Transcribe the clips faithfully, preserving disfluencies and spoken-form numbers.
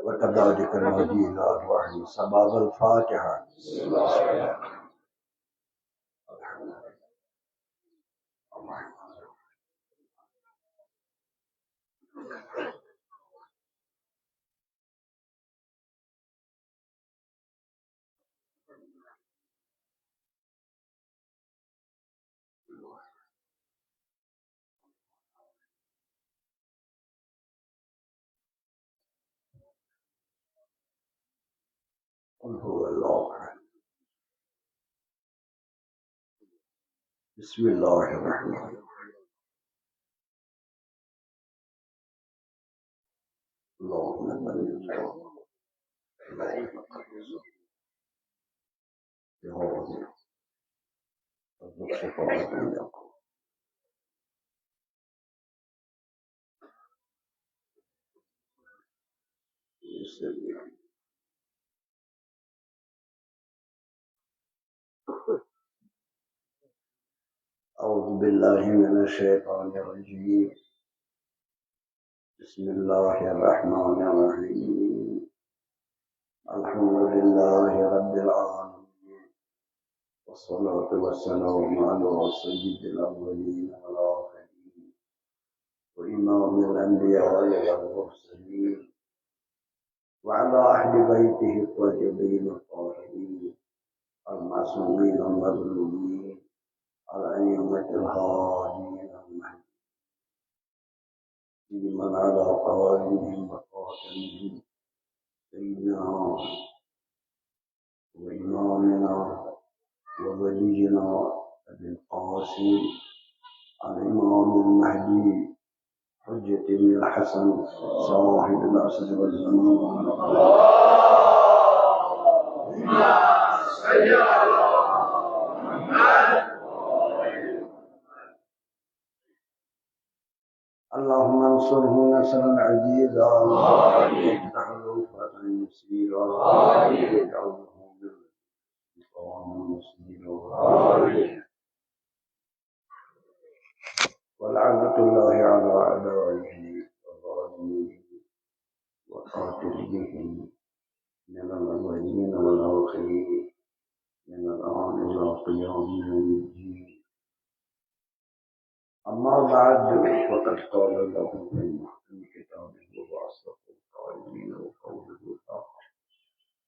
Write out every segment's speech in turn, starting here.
وكذلك نهدي إلى أرواح سبب الفاتحة. قل هو الله أحد. بسم الله الرحمن الرحيم. اللهم صل وسلم. أعوذ بالله من الشيطان الرجيم. بسم الله الرحمن الرحيم. الحمد لله رب العالمين. والصلاة والسلام على سيد الأولين والآخرين وإمام الأنبياء والمرسلين وعلى أهل بيته الطيبين الطاهرين المعصومين المظلومين الأئمة الهادين المهديين من على قوائمهم وخاتمهم سيدنا وإمامنا وولينا أبي القاسم الإمام المهدي حجة بن الحسن صاحب العصر والزمان. اللهم انصره نصرا عزيزا. آمين. وافتح له فتحا يسيرا. آمين. واجعل له من لدنك سلطانا نصيرا. آمين. ولعنة الله على أعدائه وظالميه وقاتليه من الأولين والآخرين من الآن إلى قيام يوم الدين. أما بعد، فقد قال الله في محكم كتابه وهو أصدق القائلين وقوله الحق: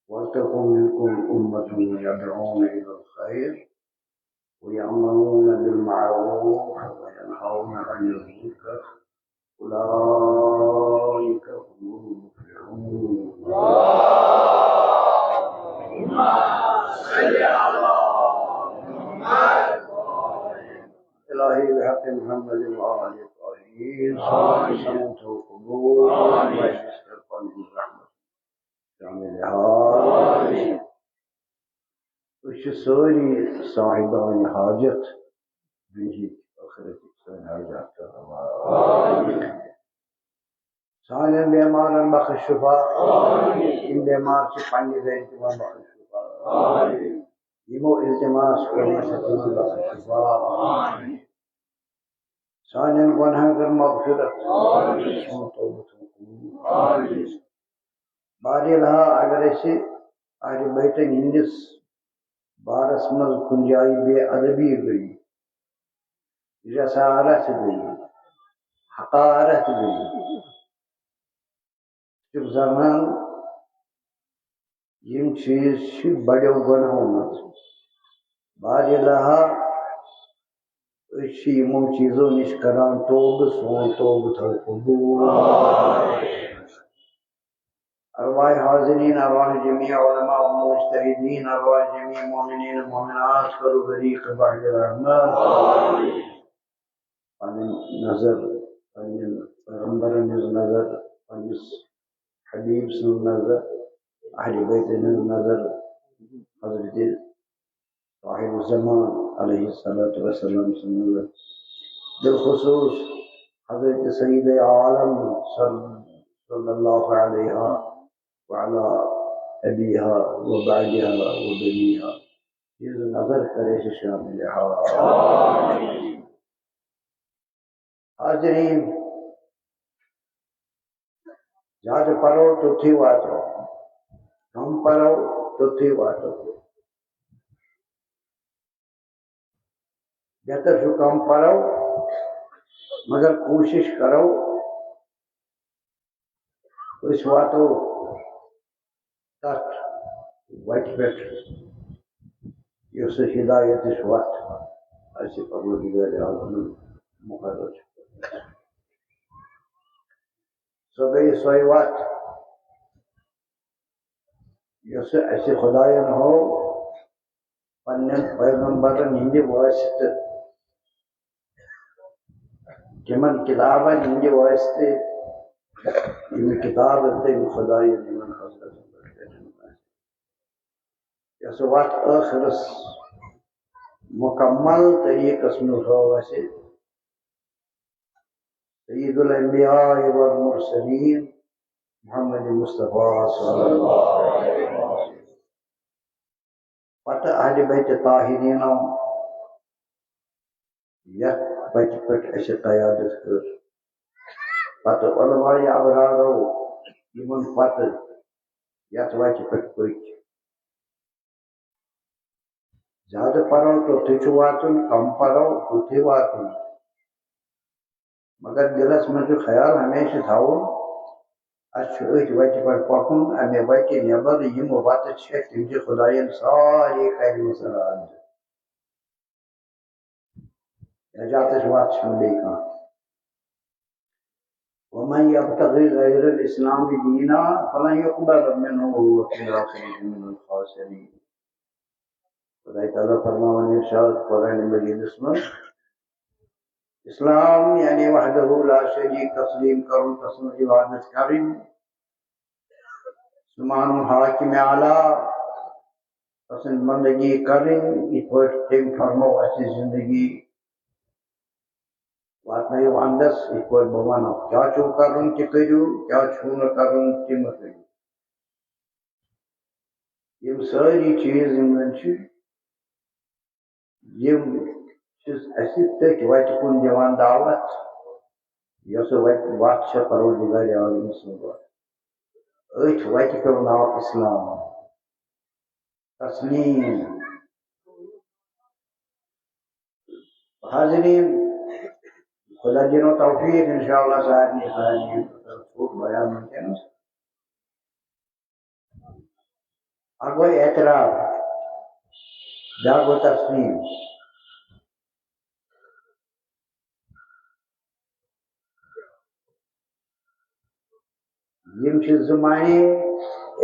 ولتكن منكم أمة يدعون إلى الخير ويأمرون بالمعروف وينهون عن المنكر أولئك هم المفلحون. اللهم صل على محمد. إلهي بحق محمد وآله الطاهرين، آمين. سلامته القبور، آمين. ويسر قلبي برحمتك. آمين. أسۍ چھِ سٲری صاحبان حاجت، دُنیہٕکۍ ٲخرتٕکۍ سٲنۍ حاجات چھِ روا۔ آمین۔ سانٮ۪ن بٮ۪مارن بخش شفا۔ آمین۔ یِم بٮ۪مار چھِ پننہِ گرِ تِمن بخش شفا۔ آمین۔ یِمو التماس کوٚرمُت چھُ تِمن بخش شفا۔ آمین۔ سانٮ۪ن گۄنہن کر مغفرت۔ آمین۔ سون توبہٕ تھٲو قبول۔ آمین۔ بارحال، اگر أسۍ اہل بیتن ہٕنٛدِس بارس منٛز کُنہِ جایہِ بے ادبی گٔے، جسارت گٔے، حقارت گٔے، چھِ زانان، یِم چیٖز چھِ بڑیو گۄنہو منٛز۔ بارحال، أسۍ چھِ یِمو چیٖزو نِش کران توبہٕ، سون توبہٕ تھٲو قبوٗل۔ ارواح حاضرین، ارواح جمیع علماء و مجتہدین، ارواح جمیع مومنین و مومنات کرو غریق بحر رحمت۔ پنٕنۍ نظر، پنٕنٮ۪ن پیغمبرن ہٕنٛز نظر، پننِس حبیب سٕنٛز نظر، اہل بیتن ہٕنٛز نظر، حضرت صاحب الزمان علیہ الصلوۃ والسلام سٕنٛز نظر، بالخصوص حضرت سید عالم صلی صلی اللہ علیہ وعلی ابیہا و بعدہا و بنیہا، یہِ نظر کرے شامل حال۔ حاضرین، زیادٕ پرو توٚتھٕے واتو، کم پرو توٚتھٕے واتو۔ بہتر چھُ کم پرو، مگر کوٗشِش کرو أسۍ واتو تتھ وتہِ پٮ۪ٹھ، یۄس ہدایتٕچ وتھ اَسہِ پروردگار عالمن مقرر چھِ۔ سۄ گٔے سۄے وتھ، یۄس اَسہِ خدایَن ہٲو پننٮ۪ن پیغمبرن ہٕنٛدِ واسطہٕ، تِمن کتابن ہٕنٛدِ واسطہٕ، یِم کتاب تٔمۍ خدایَن یِمن حضرتن پٮ۪ٹھ کٔرمٕژ آسہِ، یۄس وتھ ٲخرس مکمل طریقس منٛز ہٲو اَسہِ سید الانبیاء والمرسلین محمد مصطفیٰ صلی اللہ علیہ وسلم۔ پتہٕ اہل بیت طاہرینو یتھ وتہِ پٮ۪ٹھ اَسہِ قیادت کٔر، پتہٕ علماء ابرارو یِمن پتہٕ یتھ وتہِ پٮ۪ٹھ پٔکۍ۔ زیادٕ پرو توٚتھٕے چھُ واتُن، کم پرو توٚتھٕے واتُن۔ مگر دِلس منٛز چھُ خیال ہمیشہِ تھاوُن، اَسہِ چھُ أتھۍ وَتہِ پٮ۪ٹھ پَکُن، اَمہِ وَتہِ نٮ۪بر یِم وَتہٕ چھےٚ، تِم چھِ خۄدایَن سارے کَرِمَژٕ رَد۔ نجاتٕچ وَتھ چھَنہٕ بیٚیہِ کانٛہہ۔ ومن يبتغ غير الإسلام دينا فلن يقبل منه وهو في الآخرة من الخاسرين۔ خدای تعالیٰ فرماوان ارشاد قرآن مجیدس منٛز، اسلام یعنی وحدہ لا شریک تسلیم کرُن، تسٕنٛز عبادت کرٕنۍ، سُہ مانُن حاکم اعلیٰ، تسٕنٛز بندگی کرٕنۍ، یِتھ پٲٹھۍ تٔمۍ فرمٲو اَسہِ زندگی واتنٲیِو ونٛدس، یِتھ پٲٹھۍ بہٕ وَنو، کیٛاہ چھُو کرُن تہِ کٔرِو، کیٛاہ چھُو نہٕ کرُن تہِ مہٕ کٔرِو۔ یِم سٲری چیٖز یِم زَن چھِ، یِم چھِ اَسہِ تٔتھۍ وَتہِ کُن دِوان دعوت، یۄس وَتہِ، وَتھ چھےٚ پروردگار عالم سٕنٛز وَتھ۔ أتھۍ وَتہِ پیوٚو ناو اسلام، تسلیم۔ حاضرین، خدا دِنو توفیق انشاءاللہ سارنٕے، سارنٕے ژھوٚٹ بیان وٕنکیٚنس۔ اکھ گوٚو اعتراف، بیٛاکھ گوٚو تسلیم۔ یِم چھِ زٕ معنی،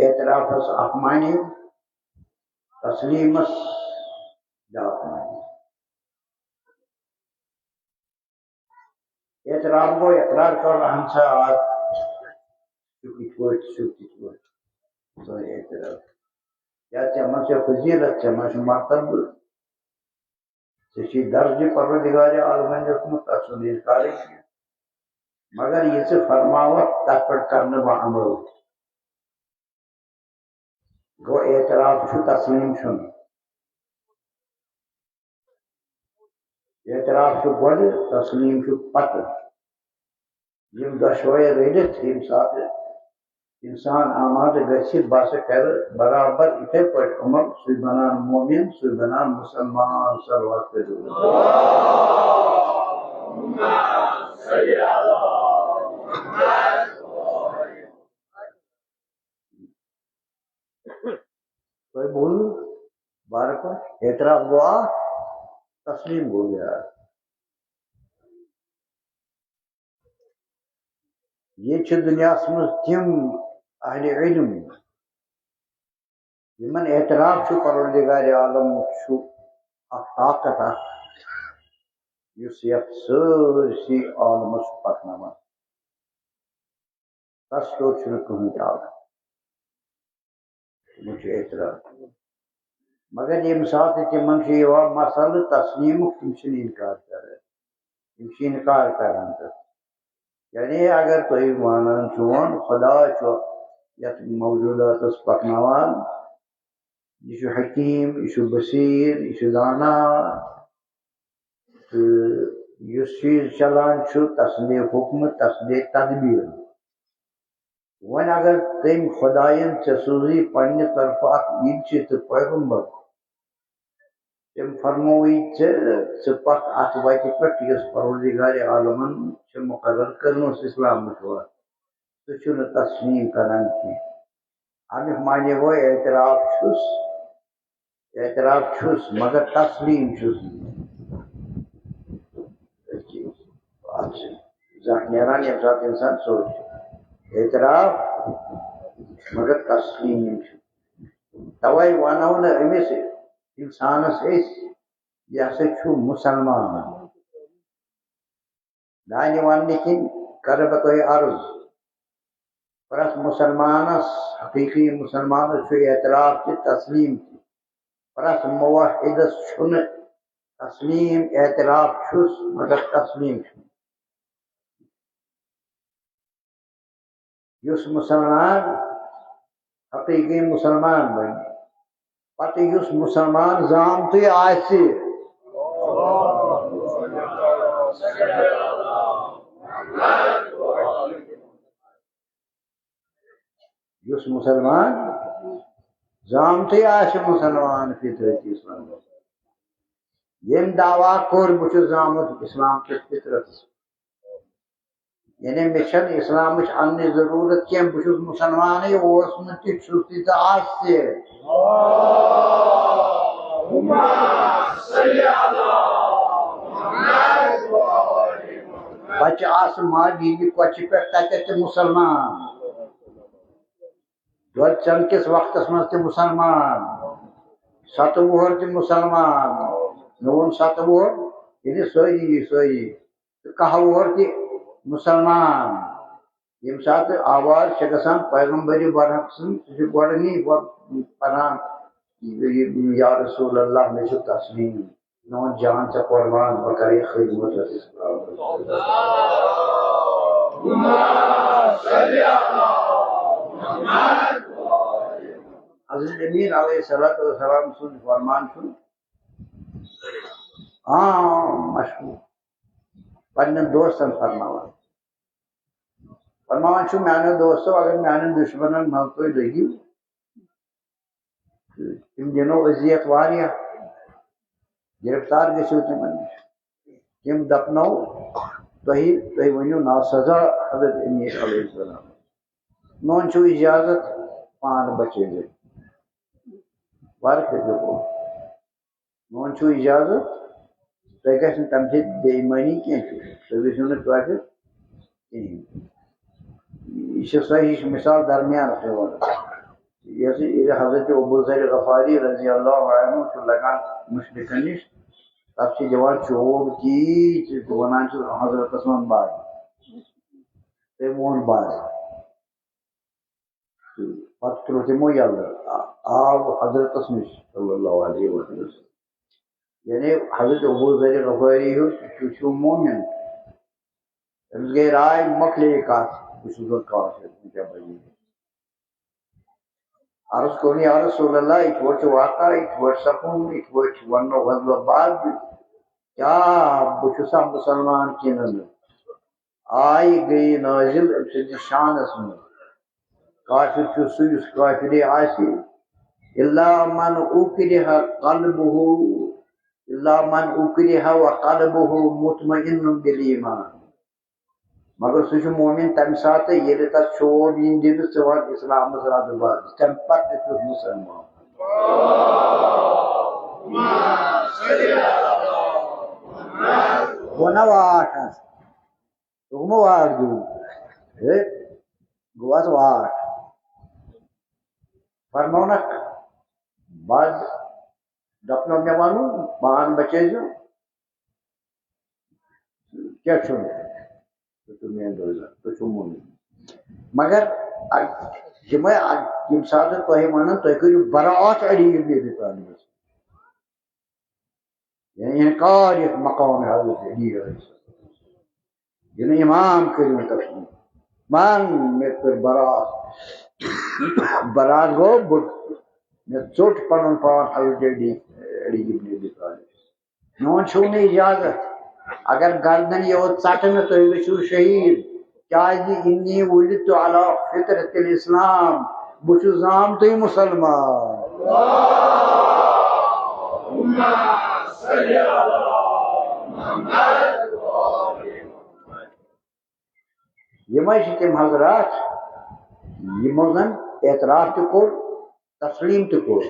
اعترافس اکھ معنی، تسلیمس بیٛاکھ معنی۔ اعتراف گوٚو اقرار کرُن، اہن سا، آ، چھُ یِتھ پٲٹھۍ، چھُ تِتھ پٲٹھۍ۔ سُہ اعتراف۔ یا ژےٚ منٛز چھےٚ فضیلت، ژےٚ منٛز چھُ مرتبہٕ، ژےٚ چھُے درجہِ پروردگار عالمن دیُتمُت، تتھ چھُنہٕ انکارٕے کینٛہہ۔ مگر یہِ ژٕ فرماوکھ، تتھ پٮ۪ٹھ کرٕ نہٕ بہٕ عمل۔ گوٚو اعتراف چھُ، تسلیم چھُنہٕ۔ اعتراف چھُ گۄڈٕ، تسلیم چھُ پتہٕ۔ یِم دۄشوے رٔلِتھ ییٚمہِ ساتہٕ انسان آمادٕ گژھِ، بہٕ ہسا کرٕ برابر یِتھے پٲٹھۍ عمل، سُے بنان مومن، سُے بنان مسلمان۔ صلوات کٔرِو۔ تۄہہِ بوٗزوٕ؟ بارٕ پٲٹھۍ اعتراف گوٚو اکھ، تسلیٖم گوٚو بیٛاکھ۔ ییٚتہِ چھِ دُنیاہَس منٛز تِم اہلِ علم، یِمن اعتراف چھُ پروردگار عالم چھُ اکھ طاقت اکھ، یُس یتھ سٲرسٕے عالمس چھُ پکناوان۔ تس ہیوٚر چھُنہٕ کٕہٕنۍ طاقت۔ تِمن چھُ اعتراف۔ مگر ییٚمہِ ساتہٕ تِمن چھُ یِوان مسلہٕ تسلیٖمُک، تِم چھِنہٕ اِنکار کران۔ تِم چھِ اِنکار کران تتھ۔ یعنی اگر تُہۍ وَنان چھُون خۄدا چھُ یَتھ موجوٗداتَس پَکناوان، یہِ چھُ حکیٖم، یہِ چھُ بصیٖر، یہِ چھُ دانا، تہٕ یُس چیٖز چلان چھُ، تَس دِ حُکمہٕ، تَس دِ تدبیٖر۔ وۄنۍ اگر تٔمۍ خۄدایَن ژےٚ سوٗزٕے پنٛنہِ طرفہٕ اَکھ عیٖدچہِ تہٕ پیغمبر، تٔمۍ فرمووُے ژےٚ، ژٕ پَکھ اَتھ وَتہِ پٮ۪ٹھ یۄس پروردگار عالمَن چھِ مُقرر کٔرمٕژ اِسلامٕچ وَتھ۔ ژٕ چھُنہٕ تسلیٖم کران کینٛہہ۔ اَمیُک معنی گوٚو اعتراف چھُس، اعتراف چھُس مگر تسلیٖم چھُس نہٕ۔ اَتھ چھِ زانٛہہ نیران ییٚمہِ ساتہٕ اِنسان سونٛچہِ۔ اعتراف مگر تسلیٖم چھُ۔ تَوَے وَنو نہٕ أمِس اِنسانَس أسۍ، یہِ ہسا چھُ مُسلمان۔ میانہِ وننہٕ کِنۍ کرٕ بہٕ تۄہہِ عرض، پرٛٮ۪تھ مُسلمانس، حقیٖقی مُسلمانس چھُ اعتراف تہِ تسلیٖم تہِ۔ پرٛٮ۪تھ موحدس چھُنہٕ تسلیٖم، اعتراف چھُس مگر تسلیٖم چھُنہٕ۔ یُس مُسلمان حقیٖقی مُسلمان بَنہِ، پَتہٕ یُس مُسلمان زامتُے آسہِ، یُس مُسلمان زامتُے آسہِ مُسلمان فطرتی اِسلام، ییٚمۍ دعویٰ کوٚر، "بہٕ چھُس زامُت اِسلام کِس فطرتس"، یعنی مےٚ چھَنہٕ اِسلامٕچ اَننٕچ ضروٗرت کینٛہہ، بہٕ چھُس مُسلمانٕے، اوس نہٕ تہِ، چھُس تہِ تہٕ آسہِ تہِ۔ بَچہٕ آسہٕ ماجہِ ہِنٛدِ کۄچھِ پٮ۪ٹھ تَتٮ۪تھ تہِ مُسلمان، دۄد چٮ۪نہٕ کِس وقتس منٛز تہِ مُسلمان، ستہٕ وُہُر تہِ مُسلمان، مےٚ ووٚن ستہٕ وُہُر، یعنی سٲری، سٲری۔ تہٕ کاہ وُہُر تہِ مُسلمان۔ ییٚمہِ ساتہٕ آواز چھِ گژھان پیغمبر برحق سٕنٛز، سُہ چھُ گۄڈٕنی گۄڈٕ پران، "یا رسول اللہ، مےٚ چھُ تسلیٖم، میون جان ژےٚ قۄربان، بہٕ کرٕ یہِ خدمت حضرت اسلام۔" حضرت امین علیہ الصلوۃ والسلام سُنٛد فرمان چھُ عام مشہوٗر، پننٮ۪ن دوستن فرماوان۔ فرماوان چھُ، "میانیو دوستو، اگر میانٮ۪ن دُشمنن منٛز تُہۍ لٔگِو، تِم دِنو اذیت واریاہ، گرفتار گٔژھِو تِمن نِش، تِم دپنو تۄہہِ، تُہۍ ؤنِو ناسزا حضرت امین علیہ السلام۔ میون چھُ اجازت، پانہٕ بچٲوِتھ، وارٕ کٔرِو۔" میون چھُ اجازت، تۄہہِ گژھِ نہٕ تَمہِ سۭتۍ بے ایٖمٲنی کینٛہہ تہِ، تُہۍ گٔژھِو نہٕ کٲفِر کِہیٖنۍ۔ یہِ چھِ صحیح مثال درمیانَس یِوان۔ یۄس ییٚلہِ حضرت ابو ذر غفاری رضی اللہ عنہ چھُ لگان مُشرِکَن نِش، تَتھ چھِ دِوان چوب تیٖژ، تہٕ وَنان چھِ حضرتَس وَن بعد۔ تٔمۍ ووٚن بعد۔ تہٕ پتہٕ ترٛوو تِمو یَلہٕ، آ-، آو حضرتس نِش صلی اللہ علیہ وسلم۔ یعنی حضرت ابو ذر غفاری ہیوٚت، یہِ چھُ مومِن۔ أمِس گٔے راے، مۄکلے یہِ کَتھ، بہٕ چھُس نہٕ کافر، وۄنۍ کیٛاہ بَنہِ؟ عرض کوٚرُن، "یا رسول اللہ، یِتھ پٲٹھۍ چھُ واقعہ، یِتھ پٲٹھۍ سَپُد، یِتھ پٲٹھۍ چھُ وَننو غزوہ بعد، کیٛاہ بہٕ چھُسا مُسلمان کِنہٕ نہٕ؟" آیہِ گٔیہِ نٲزِل أمۍ سٕنٛدِس شانَس منٛز۔ کافر چھُ سُہ یُس کافرٕے آسہِ۔ "الا من اکرہ قلبہ، الا من اکرہ و قلبہ مطمئن بالایمان۔" مگر سُہ چھُ مومِن تَمہِ ساتہٕ، ییٚلہِ تَس چوب یِن دِنہٕ، ژٕ وَن اِسلامَس رَد بَد، تَمہِ پَتہٕ تہِ چھُس مُسلمان۔ گوٚو نا واٹھ اَتھ؟ دوٚپمو واٹھ دیُن۔ ہے، گوٚو اَتھ واٹھ۔ فرمونکھ، بَد دَپنو مےٚ وَنُن، پان بَچٲیزیو۔ کیٛاہ چھُ؟ تُہۍ چھِو میٛٲنۍ دوزخ، تُہۍ چھِو مومِن۔ مگر اَ-، یِمَے اَ-، ییٚمہِ ساتہٕ تۄہہِ وَنان، تُہۍ کٔرِو برات علی ابن ابی طالبَس۔ یعنی انکار یتھ مقام حضرت علی علیہ السلام۔ یعنی امام کٔرِو تسلیم۔ من مےٚ کٔر برات۔ برات گوٚو بہٕ، مےٚ ژوٚٹ پنُن پان حضرت علی، علی ابن ابی طالب۔ میون چھُو نہٕ اجازت۔ اگر گردن یوت ژٹہٕ مےٚ، تُہۍ گٔژھِو شہیٖد۔ کیازِ انی ولدت علی فطرت الاسلام، بہٕ چھُس زامتُے مُسلمان۔ یِمے چھِ تِم حضرات یِمو زن اعتراف تہِ کوٚر، تسلیم تہِ کوٚر۔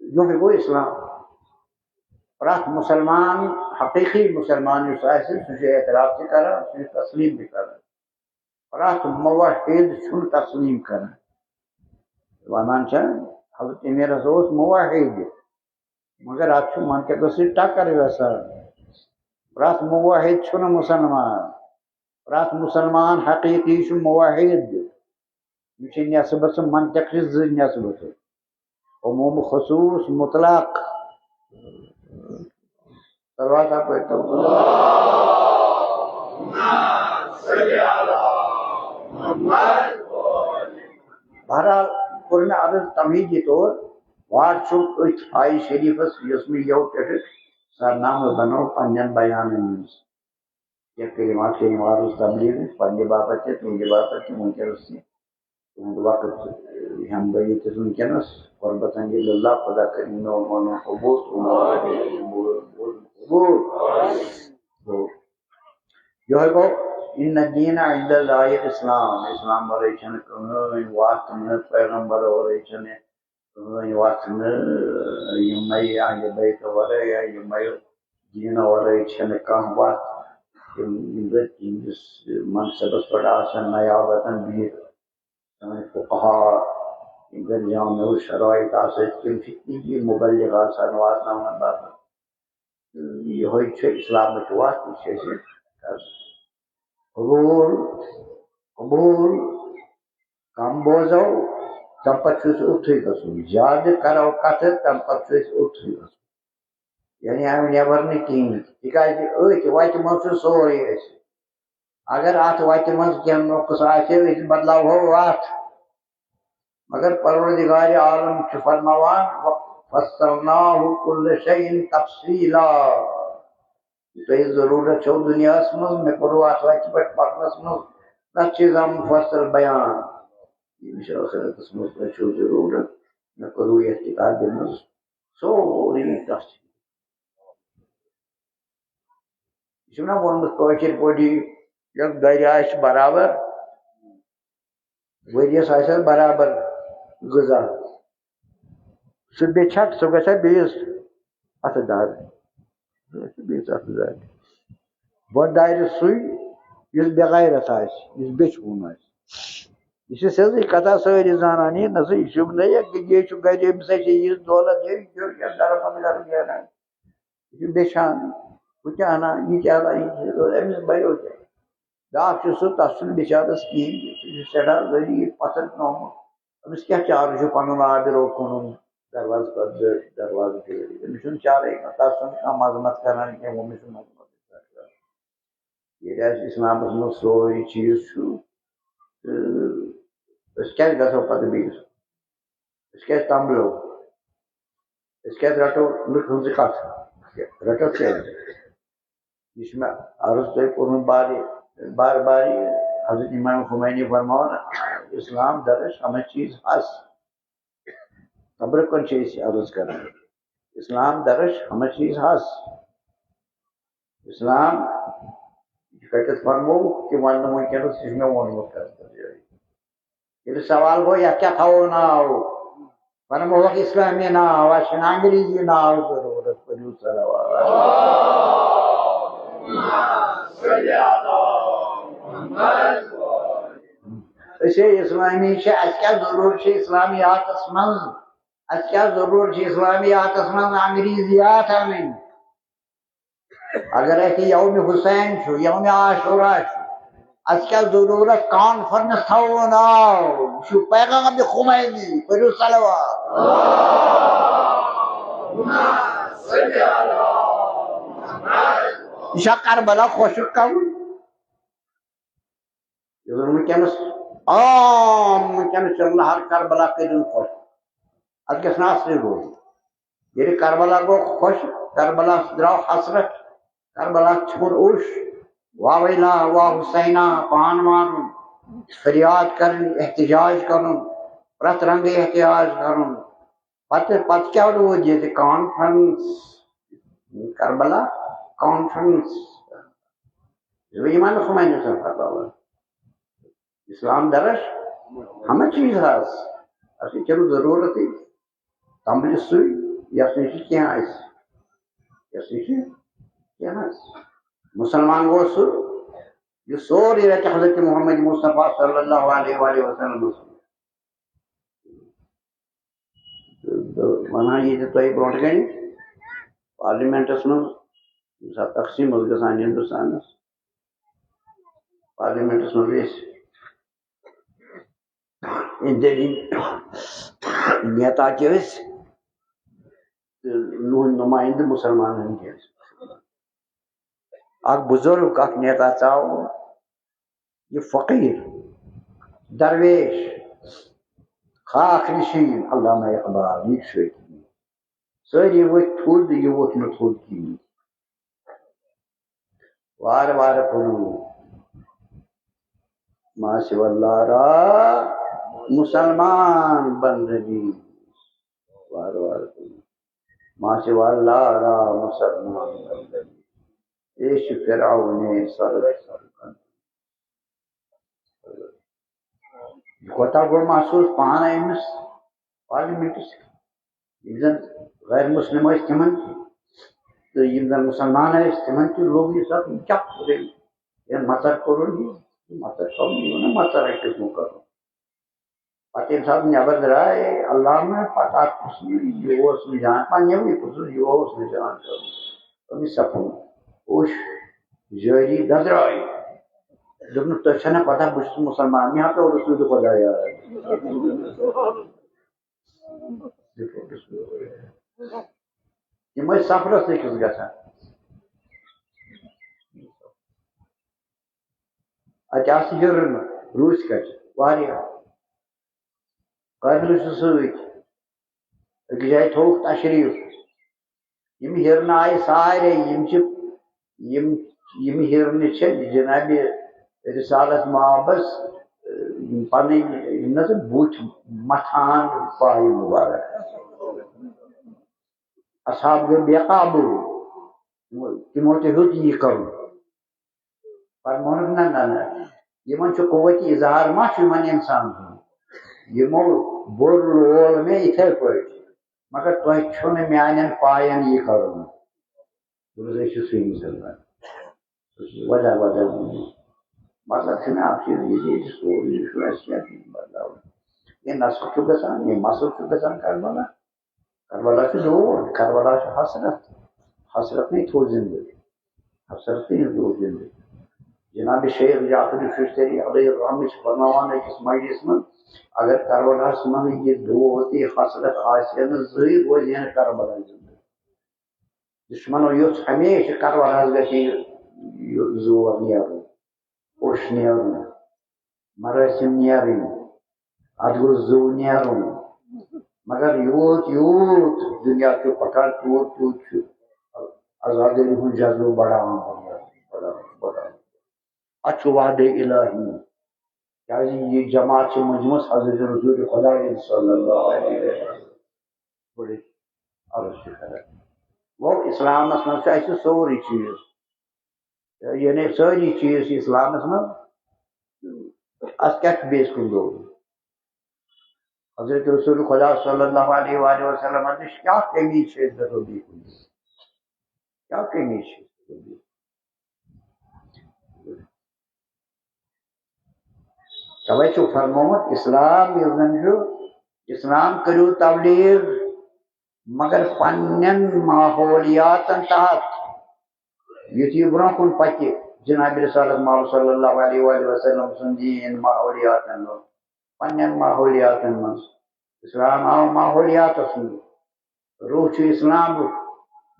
یِہوٚے گوٚو اسلام۔ پرٛٮ۪تھ مُسلمان، حقیٖقی مُسلمان یُس آسہِ، سُہ چھُ اعتراف تہِ کران، سُہ چھُ تسلیٖم تہِ کران۔ پرٛٮ۪تھ موحد چھُنہٕ تسلیٖم کران۔ وَنان چھِ، حضرت عمیرس اوس موحد، مگر اَتھ چھُ منطقس سۭتۍ ٹکر گژھان۔ پرٛٮ۪تھ موحد چھُنہٕ مُسلمان۔ پرٛٮ۪تھ مُسلمان حقیٖقی چھُ موحد۔ یہِ چھِ نٮ۪صبہٕ ژٕ منطق چھِ زٕ نٮ۪صبہٕ ژٕ۔ عموم خصوص مطلق۔ صلوات آپ پڑھتا ہوں۔ بہرحال، کوٚر مےٚ عرض تمہیدی طور، وار چھُ أتھۍ آیہِ شریٖفس، یۄس مےٚ یَوٕ پٮ۪ٹھٕ سرنامہٕ بنٲو پننٮ۪ن بیانن منٛز۔ کینٛہہ کلمات کٔرِم عرض تبلیغ پننہِ باپتھ تہِ، تُہنٛدِ باپتھ تہِ، وٕنکیٚنس تہِ۔ تُہُنٛد وقت ہٮ۪مہٕ بہٕ ییٚتٮ۪تھ وٕنکیٚنس۔ قربتاً للہ، خدا کٔرِن میون وَنُن قبوٗل، تُہُنٛد وَنُن قبوٗل، قبوٗل، قبوٗل۔ گوٚو۔ یِہوٚے گوٚو، ان الدین عند اللہ الاسلام، اسلام ورٲے چھَنہٕ کٕہٕنۍ وَتھ، نہٕ پیغمبر ورٲے چھَنہٕ کٕہٕنۍ وَتھ، نہٕ یِمَے اہلِ بیت ورٲے یا یِمَے دیٖنہٕ ورٲے چھَنہٕ کانٛہہ وَتھ۔ یِم، یِم زَن تِہنٛدِس منصبس پٮ۪ٹھ آسَن نیابتاً بِہِتھ، سٲنۍ فقہا، یِم زَن جامع الشرائط آسَن، تِم چھِ تِہنٛدی مبلغ آسان واتناونہٕ باپتھ۔ یِہوٚے چھُ اِسلامٕچ وَتھ، یہِ چھِ أسۍ کران۔ قبوٗل، قبوٗل، کم بوزو، تَمہِ پتہٕ چھُ اَسہِ اوٚتتھٕے گژھُن۔ زیادٕ کرو کَتھٕ، تَمہِ پتہٕ چھُ اَسہِ اوٚتتھٕے گژھُن۔ یعنی اَمہِ نٮ۪بر نہٕ کِہیٖنۍ، تِکیٛازِ أتھۍ وَتہِ منٛز چھُ سورُے اَسہِ۔ اگر اَتھ وَتہِ منٛز کینٛہہ نۄقص آسہِ، أسۍ بدلاوہو وَتھ۔ مگر پروردگار عالم چھُ فرماوان، "وفصلناه كل شيء تفصيلا"۔ یہِ تۄہہِ ضروٗرت چھو دُنیاہَس منٛز، مےٚ کوٚروٕ اَتھ وَتہِ پٮ۪ٹھ پَکنَس منٛز پرٛٮ۪تھ چیٖزا مُفصل بیان۔ ییٚمِس ٲخرتَس منٛز تۄہہِ چھو ضروٗرت، مےٚ کوٚروٕ یَتھ کِتابہِ منٛز سورُے تفصیٖل۔ یہِ چھُنہ ووٚنمُت کٲشِر پٲٹھی، یۄس گرِ آسہِ برابر، ؤریَس آسہِ اَتھ برابر غذا۔ سُہ بیٚچھِ ہا، سُہ گژھِ ہا بیٚیِس اَتھٕ دار۔ سُہ گژھِ بیٚیِس اَتھٕ دار۔ بۄن دارِ سُے، یُس بے غیرت آسہِ، یُس بیٚچھِ وُن آسہِ۔ یہِ چھِ سیٚزٕے کَتھا سٲری زانان، یہِ نہ سا، یہِ چھُ نہ، یہِ چھُ گرِ، أمِس ہا چھِ یہِ دولت، یہِ چھُ یہِ گرٕ پَتہٕ گرٕ نیران۔ یہِ چھُ بیٚچھان، ہُہ تہِ اَنان، یہِ تہِ اَنان، یہِ تہِ، أمِس بَیو کیٛاہ؟ بیٛاکھ چھُ سُہ، تَس چھُنہٕ بِچارَس کِہیٖنۍ، سُہ چھُ سٮ۪ٹھاہ غریٖب پَتھر پیومُت۔ أمِس کیٛاہ چارٕ چھُ پَنُن آبرو کٕنُن؟ دروازٕ پَتہٕ دٔج، دروازٕ پھیرِتھ۔ أمِس چھُنہٕ چارَے کانٛہہ، تَس چھُنہٕ کانٛہہ مذمت کَران کینٛہہ، أمِس چھُنہٕ مذمت کَران۔ ییٚلہِ اَسہِ اِسلامَس منٛز سورُے چیٖز چھُ، تہٕ أسۍ کیٛازِ گژھو پَتہٕ بیٚیِس؟ أسۍ کیٛازِ تَمبلو؟ أسۍ کیٛازِ رَٹو لُکہٕ ہٕنٛزٕے کَتھ؟ رَٹو کیٛازِ؟ یہِ چھُ مےٚ عرض تۄہہِ کوٚرمُت بارِ-، بار بار یہِ۔ حضرت امام خمینی فرماوان، "اسلام درش ہمہ چیز ہست۔" قبرٕ کُن چھِ أسۍ یہِ عرض کران۔ اسلام درش ہمہ چیز ہست۔ اسلام، یہِ کَتٮ۪تھ فرمووُکھ تہِ وَنہٕ نہٕ وٕنکیٚنَس، یہِ چھُ مےٚ ووٚنمُت کَتھ کَتھ جایہِ۔ ییٚلہِ سوال گوٚو، یَتھ کیٛاہ تھاوو ناو؟ وَنہٕ بہٕ، ہوکھ اِسلٲمی ناو، اَسہِ چھُنہٕ انگریٖزی ناو ضروٗرت، پٔرِو صلوات۔ أسۍ ہے اسلامی چھِ، اَسہِ کیٛاہ ضروٗرت چھِ اسلامیاتس منٛز؟ اَسہِ کیٛاہ ضروٗرت چھِ اسلامیاتس منٛز انگریزیات اَنٕنۍ؟ اگر اَسہِ یوم حسین چھُ، یوم عاشورہ چھُ، اَسہِ کیٛاہ ضروٗرت کانفرنس تھاوُن؟ آو، یہِ چھُ پیغام خمینی، پٔرِو صلوات۔ یہِ چھا کربلا خۄشک کرُن؟ یُس زَن وٕنکیٚنَس عام، وٕنکیٚنَس چھِ لہر کربلا کٔرِو خۄش۔ اَتھ گژھِ نہٕ اَصلٕے روزُن۔ ییٚلہِ کربلا گوٚو خۄش، کربلا درٛاو حسرت، کربلا ژھیوٚن اوٚش، وا ویلا، وا حسینا، پان مارُن، فریاد کَرٕنۍ، احتجاج کَرُن، پرٛٮ۪تھ رنٛگہٕ احتجاج کَرُن۔ پتہٕ، پتہٕ کیٛاہ روٗد ییٚتہِ؟ Conference, Karbala conference. یہِ گوٚو امام خمینی سُنٛد فتوا۔ اسلام درس ہمہ چیز حظ، اَسہِ چھَنہٕ ضروٗرتٕے تمبلہِ سُے، یَس نِش کینٛہہ آسہِ، یَس نِش کینٛہہ آسہِ۔ مُسلمان گوٚو سُہ، یُس سورُے رَٹہِ حضرت محمد مصطفیٰ صلی اللہ علیہ وآلہ وسلمس۔ تہٕ وَنان ییٚتہِ تۄہہِ برونٛٹھ کَنہِ پارلِمٮ۪نٛٹَس منٛز ییٚمہِ ساتہٕ تقسیٖم ٲس گژھان ہِندُستانَس، پارلِمٮ۪نٛٹَس منٛز ٲسۍ اِنڈیہٕکۍ نیتا تہِ ٲسۍ تہٕ نُہُنٛد نُمایِنٛدٕ مُسلمانَن ہٕنٛدۍ ٲسۍ۔ اَکھ بُزرگ، اَکھ نیتا ژاو، یہِ فقیٖر، درویش، خاک نشین علامہ اقبال، یہِ چھُ أتی۔ سٲری ؤتھۍ تھوٚد، یہِ ووٚتھ نہٕ تھوٚد کِہیٖنۍ۔ وارٕ وارٕ کوٚرُن، ما سوى الله را مسلمان بندگی۔ وارٕ وارٕ کوٚرُن، ما سوى الله را مسلمان بندگی۔ اے چھُ فرعون سر۔ یہِ کوتاہ گوٚو محسوٗس پانہٕ أمِس پارلِمٮ۪نٛٹَس؟ یِم زَن غٲر مُسلِم ٲسۍ تِمَن تہِ، تہٕ یِم زَن مُسلمان ٲسۍ تِمَن تہِ لوٚگ یہِ سَتھ، یہِ کیٛاہ کوٚر أمۍ؟ یہِ مَژَر کوٚرُن یہِ، یہِ مَژَر کوٚرُن، یہِ وَنان مَژَر أکِس نہٕ کوٚرُن۔ پَتہٕ ییٚمہِ ساتہٕ نٮ۪بَر درٛاے علامہ، پَتہٕ اَتھ پرٛژھ مےٚ، یہِ اوس نہٕ جان، پَنٕنٮ۪وٕے پرٛژھُس، یہِ اوس نہٕ جان کَرُن۔ أمِس سَپُد اوٚش جٲری دَزراے۔ دوٚپنَس، "تۄہہِ چھَنہ پَتہ بہٕ چھُس مُسلمان، مےٚ ہا پیوٚو رسوٗلِ خۄدایا۔" یِم ٲسۍ سفرس أکِس گژھان۔ اَتہِ آسہٕ ہِرنہٕ، روٗسۍ کَچہِ، واریاہ۔ قٲبلہٕ چھُ سۭتۍ۔ أکِس جایہِ تھوٚوُکھ تشریٖف۔ یِم ہِرنہٕ آیہِ سارے، یِم چھِ، یِم، یِم ہِرنہٕ چھِ جنابِ رسالت مآبس، یِم پنٕنۍ، یِم نہ ژٕ بُتھۍ مَتھان پایہِ مُبارک۔ اصحاب گٔے بے قابوٗ، تِمو تہِ ہیوٚت یی کرُن۔ فرمونُکھ، نہ، نہ، نہ، یِمن چھُ قوت اظہار ما چھُ یِمن اِنسان سُنٛد؟ یِمو بوٚر لول مےٚ یِتھے پٲٹھۍ، مگر تۄہہِ چھُنہٕ میانٮ۪ن پاین یہِ کرُن۔ دوٚپُس، أسۍ چھِ سُے مُسلمان۔ وَدہ وَدہ ووٚنُن۔ مطلب چھُ مےٚ اَکھ چیٖز یہِ زِ ییٚتہِ سورُے چھُ، اَسہِ کیٛاہ چھُ یہِ بدلاوُن؟ یہِ نسل چھُ گژھان، یہِ مسل چھُ گژھان کربلا۔ کربلا چھُ دود، کربلا چھُ حسرت۔ حسرت نے تھوٚو زِندٕ۔ حسرت نے تھوٚو زِندٕ۔ جناب شیخ جعفر ششتری علیہ الرحمہ چھِ فرماوان أکِس مجلس منٛز، اگر کربلاہس منٛز یہِ دود، یہِ حسرت آسہِ ہے نہٕ زٕے، روزِ ہے نہٕ کربلا زِندٕ۔ دُشمنو یوٚژھ ہمیشہِ کربلاہس گژھِ یہِ، یہِ زور نیرُن، اوٚش نیرُن، مرٲسِم نیرٕنۍ، اتھ گوٚژھ زُو نیرُن۔ مگر یوٗت یوٗت دُنیا چھُ پکان، تیوٗت تیوٗت چھُ عزادٲری ہُنٛد جذبہٕ بڑاوان، بڑاوان، بڑاوان، بڑاوان۔ اتھ چھُ وعدے الہی، کیازِ یہِ جماعت چھِ مٔنٛزمٕژ حضرت رسول خداوند صلی اللہ علیہ وسلم۔ بڑٕ عرض چھِ کران۔ گوٚو، اسلامس منٛز چھُ اَسہِ سورُے چیٖز، یعنی سٲری چیٖز چھِ اسلامس منٛز۔ اَتھ کیٛاہ چھُ بیٚیِس کُن روزُن؟ حضرت رسول خدا صلی اللہ علیہ وآلہ وسلم نِش کیٛاہ کمی چھِ أسۍ گژھو بیٚیہِ کُنہِ؟ کیٛاہ کمی چھِ أسۍ گژھو بیٚیہِ کُنہِ؟ توے چھُ فرمومُت، اسلام یُس زن چھُ، اسلام کٔرِو تبلیغ، مگر پننٮ۪ن ماحولیاتن تحت۔ یُتھ یہِ برونٛہہ کُن پکہِ، جناب رسالت مآب صلی اللہ علیہ وآلہ وسلم سُنٛد دین ماحولیاتن منٛز، پننٮ۪ن ماحولیاتن منٛز۔ اسلام آو ماحولیاتس منٛز۔ روح چھُ اسلامُک،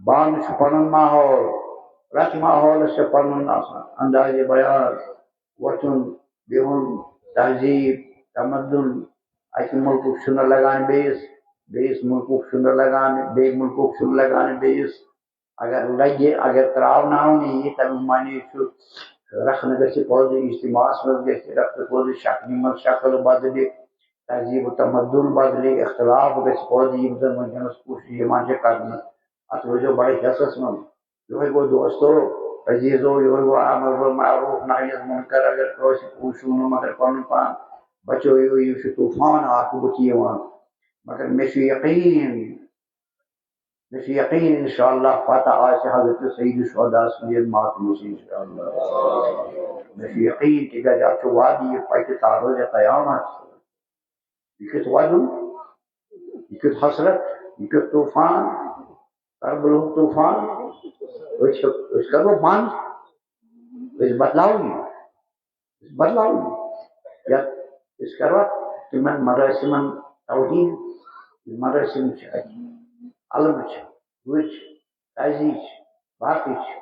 بانہٕ چھُ پنُن ماحول، پرٛٮ۪تھ ماحولس چھُ پنُن آسان اندازِ بیان، وۄتھُن، بِہُن، تہذیٖب، تمدُن۔ اکہِ مُلکُک چھُنہٕ لگان بیٚیِس، بیٚیِس مُلکُک چھُنہٕ لگان، بیٚیہِ مُلکُک چھُنہٕ لگان بیٚیِس۔ اگر لگہِ، اگر تراوناونہٕ یی، تمیُک معنی چھُ رکھنہٕ گژھِ پوزٕ، اجتماعس منٛز گژھِ رکھنہٕ پوزٕ، شکلہِ منٛز شکل بدلہِ، تہذیب و تمدن بدلہِ، اختلاف گژھِ پٲدٕ، یِم زن وٕنکیٚنس کوٗشش یِوان چھِ کرنہٕ۔ اتھ روٗزِو بڑٕ حیسس منٛز۔ یِہوٚے گوٚو دوستو، عزیزو، یِہوٚے گوٚو امر بالمعروف نہی عن المنکر۔ اگر کٲنٛسہِ پوٗشِو نہٕ مگر پنُن پان بچٲیِو، یہِ چھُ طوفان اکھ بُتھِ یِوان۔ مگر مےٚ چھُ یقین، مےٚ چھُ یقین انشاءاللہ فتح آسہِ حضرت سید الشہداء سٕنٛدِ ماتمہِ سۭتۍ انشاءاللہ۔ مےٚ چھُ یقین، تِکیٛازِ اتھ چھُ وعدٕ، یہِ پکہِ تا روزِ قیامت۔ یہِ کیُتھ وَدُن، یہِ کیُتھ حسرت، یہِ کیُتھ طوفان، کربلہُک طوفان۔ أسۍ چھِ، أسۍ کَرو بنٛد، أسۍ بدلاوو یہِ، أسۍ بدلاوو یہِ۔ یَتھ أسۍ کَرو تِمن مرٲسِمن توہیٖن، یِم مرٲسِم چھِ اَتہِ، علمہٕ چھِ، گُرۍ چھِ، قاضی چھِ، باقٕے چھِ۔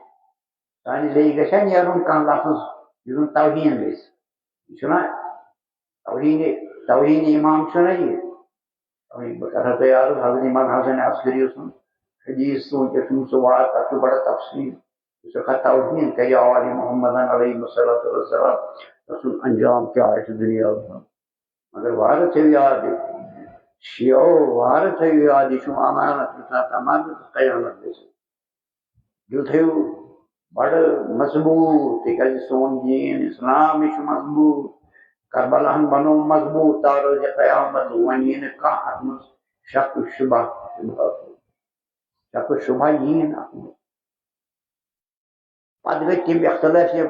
سانہِ زیٚیہِ گژھِ ہا نیرُن کانٛہہ لفظ، یُس زن توہیٖن گژھِ۔ یہِ چھُنہ توہیٖن، توہیٖن امام چھُنہ یہِ؟ توہیٖن، بہٕ کرٕ ہا تۄہہِ عرض، حضرت امام حسن عسکری سُنٛد حدیث تہٕ وٕنکیٚس چھُنہٕ سُہ واتان، تَتھ چھُ بڑٕ تفصیٖل۔ یُس ہا توہیٖن کرِ آل محمدن علیہ الصلوۃ والسلام، تَتھ سُنٛد انجام کیٛاہ آسہِ دُنیاہَس منٛز۔ مگر وارٕ تھٲیِو یاد، شیعو، وارٕ تھٲیِو یاد، یہِ چھُ امانت، یُس اَتھ امانتَس قیامت گژھِ۔ دِل تھٲیِو بڑٕ مضبوٗط، تِکیٛازِ سون دیٖن اسلام، یہِ چھُ مضبوٗط۔ کربلاہن بنوو مضبوٗط، تا روزِ قیامت، وۄنۍ یی نہٕ کانٛہہ اَتھ منٛز شک و شبہ۔ شک و شبہ یی نہٕ اَتھ منٛز۔ پتہٕ گٔے تِم اختلٲفی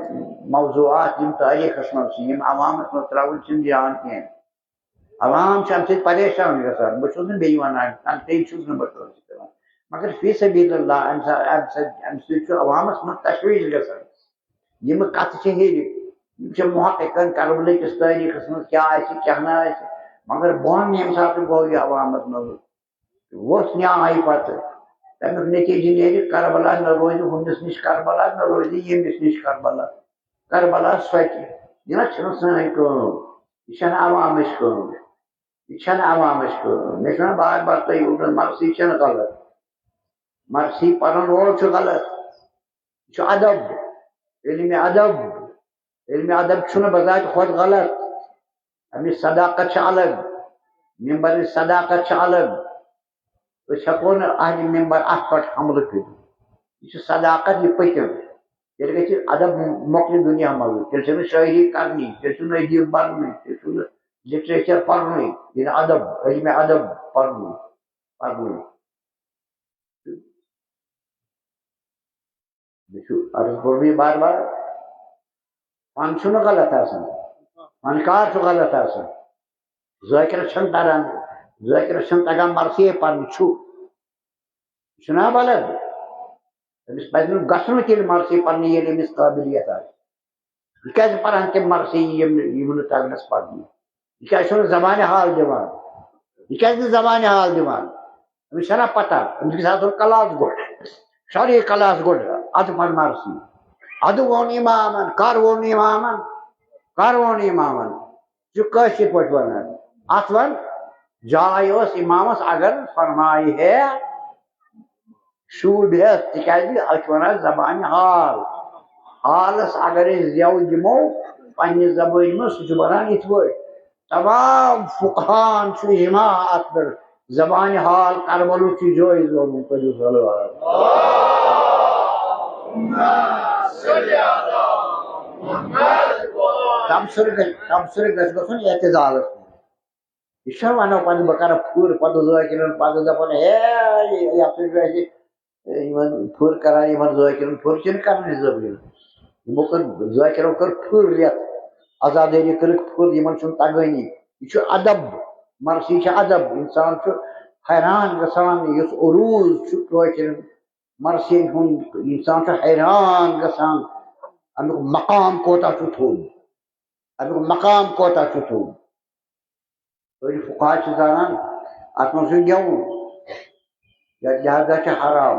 موضوعات، یِم تٲریٖخس منٛز چھِ، یِم عوامس منٛز ترٛاوٕنۍ چھِنہٕ یِوان کینٛہہ۔ عوام چھُ اَمہِ سۭتۍ پریشان گژھان۔ بہٕ چھُس نہٕ بیٚیہِ وَنان، تَنقیٖد چھُس نہٕ بہٕ کٲنٛسہِ کَران۔ مگر فی سبیل اللہ، اَمہِ سا-، اَمہِ سۭتۍ، اَمہِ سۭتۍ چھُ عوامس منٛز تشویش گژھان۔ یِم کَتھٕ چھِ ہیٚرِ، یِم چھِ محققن کربلہٕ کِس تٲریٖخس منٛز کیٛاہ آسہِ، کیٛاہ نہٕ آسہِ۔ مگر بۄن ییٚمہِ ساتہٕ گوٚو یہِ عوامس منٛز، ووٚژھ نیاے پتہٕ۔ تمیُک نتیجہٕ نیرِ، کربلا نہ روزِ ہُمِس نِش کربلا، نہ روزِ ییٚمِس نِش کربلا۔ کربلا سۄ تہِ۔ یہِ نہ چھنہٕ سٲنۍ کٲم۔ یہِ چھنہٕ عوامٕچ کٲم۔ یہِ چھنہٕ عوامٕچ کٲم۔ مےٚ چھُنہ بار بار تۄہہِ ووٚنمُت، مرثی چھنہٕ غلط۔ مرثی پرن وول چھُ غلط۔ یہِ چھُ ادب۔ علمِ ادب۔ علمِ ادب چھُنہٕ بذاتِ خود غلط۔ اَمِچ صداقت چھِ الگ، ممبرٕچ صداقت چھِ الگ۔ أسۍ ہٮ۪کو نہٕ اہلِ ممبر اَتھ پٮ۪ٹھ حملہٕ کٔرِتھ۔ یہِ چھِ صداقت، یہِ پٔتِم۔ تیٚلہِ گژھِ ادب مۄکلہِ دُنیا منٛزٕے۔ تیٚلہِ چھَنہٕ شٲعری کرنی، تیٚلہِ چھُنہٕ ادیٖب بننُے، تیٚلہِ چھُنہٕ لٹریچر پرنُے، یعنی ادب، علمِ ادب پرنُے، پرنُے۔ مےٚ چھُ عرض کوٚرمُت یہِ بار بار، فن چھُنہٕ غلط آسان، فنکار چھُ غلط آسان۔ ذٲکرَس چھَنہٕ تَران، ذٲکرَس چھَنہٕ تَگان مرثی پَرُن چھُ۔ یہِ چھُنہ بلد؟ أمِس پَزِ نہٕ گژھُن تیٚلہِ مرثی پَرنہِ، ییٚلہِ أمِس قٲبلیت آسہِ۔ یہِ کیٛازِ پَرَن تِم مرثی یِم نہٕ، یِم نہٕ تَگنَس پَرنہِ؟ یہِ کیٛازِ چھُنہٕ زبانہِ حال دِوان؟ یہِ کیٛازِ نہٕ زبانہِ حال دِوان؟ أمِس چھَنا پَتہ؟ أمِس گژھِ آسُن کلاس گۄڈٕ، شرعی کلاس گۄڈٕ، اَدٕ پَرِ مرثی۔ اَدٕ ووٚن اِمامَن، کَر ووٚن اِمامَن؟ کَر ووٚن اِمامَن؟ یہِ چھُ کٲشِر پٲٹھۍ وَنان۔ اَتھ وَن، جاے ٲس اِمامَس اگر فرمایہِ ہے، شوٗبہِ ہٮ۪س، تِکیٛازِ أسۍ چھِ وَنان زبانہِ حال۔ حالَس اگر أسۍ زٮ۪و دِمو پنٛنہِ زبٲنۍ منٛز، سُہ چھُ بَنان یِتھ پٲٹھۍ۔ تمام فقہاہَن چھُ اِجماع اَتھ پٮ۪ٹھ، زبانہِ حال کربلُک چھُ جٲیِز ووٚنمُت، پٔرِو صلوات۔ تبصرٕ گژھِ، تبصرٕ گژھِ گژھُن اعتدالَس منٛز۔ یہِ چھا وَنان پَتہٕ بہٕ کَرٕ پھُر، پَتہٕ ذٲکِرَن پَتہٕ دَپان، ہے، یہِ، یہِ ہسا چھُ اَسہِ یِمَن پھُر کَران، یِمَن ذٲکِرَن پھُر چھِنہٕ کَران أسۍ ذٲکِرَن۔ یِمو کٔر، ذٲکِرو کٔر پھُر یَتھ، عزادٲری کٔرٕکھ پھُر، یِمن چھُنہٕ تگٲنی۔ یہِ چھُ ادب، مرثی چھِ ادب۔ انسان چھُ حیران گژھان، یُس عروض چھُ کٲشرٮ۪ن مرثین ہُنٛد، انسان چھُ حیران گژھان، امیُک مقام کوتاہ چھُ تھوٚد، امیُک مقام کوتاہ چھُ تھوٚد۔ أڑۍ فقہا چھِ زانان، اتھ منٛز چھُ گٮ۪وُن، یا لہذا چھُ حرام۔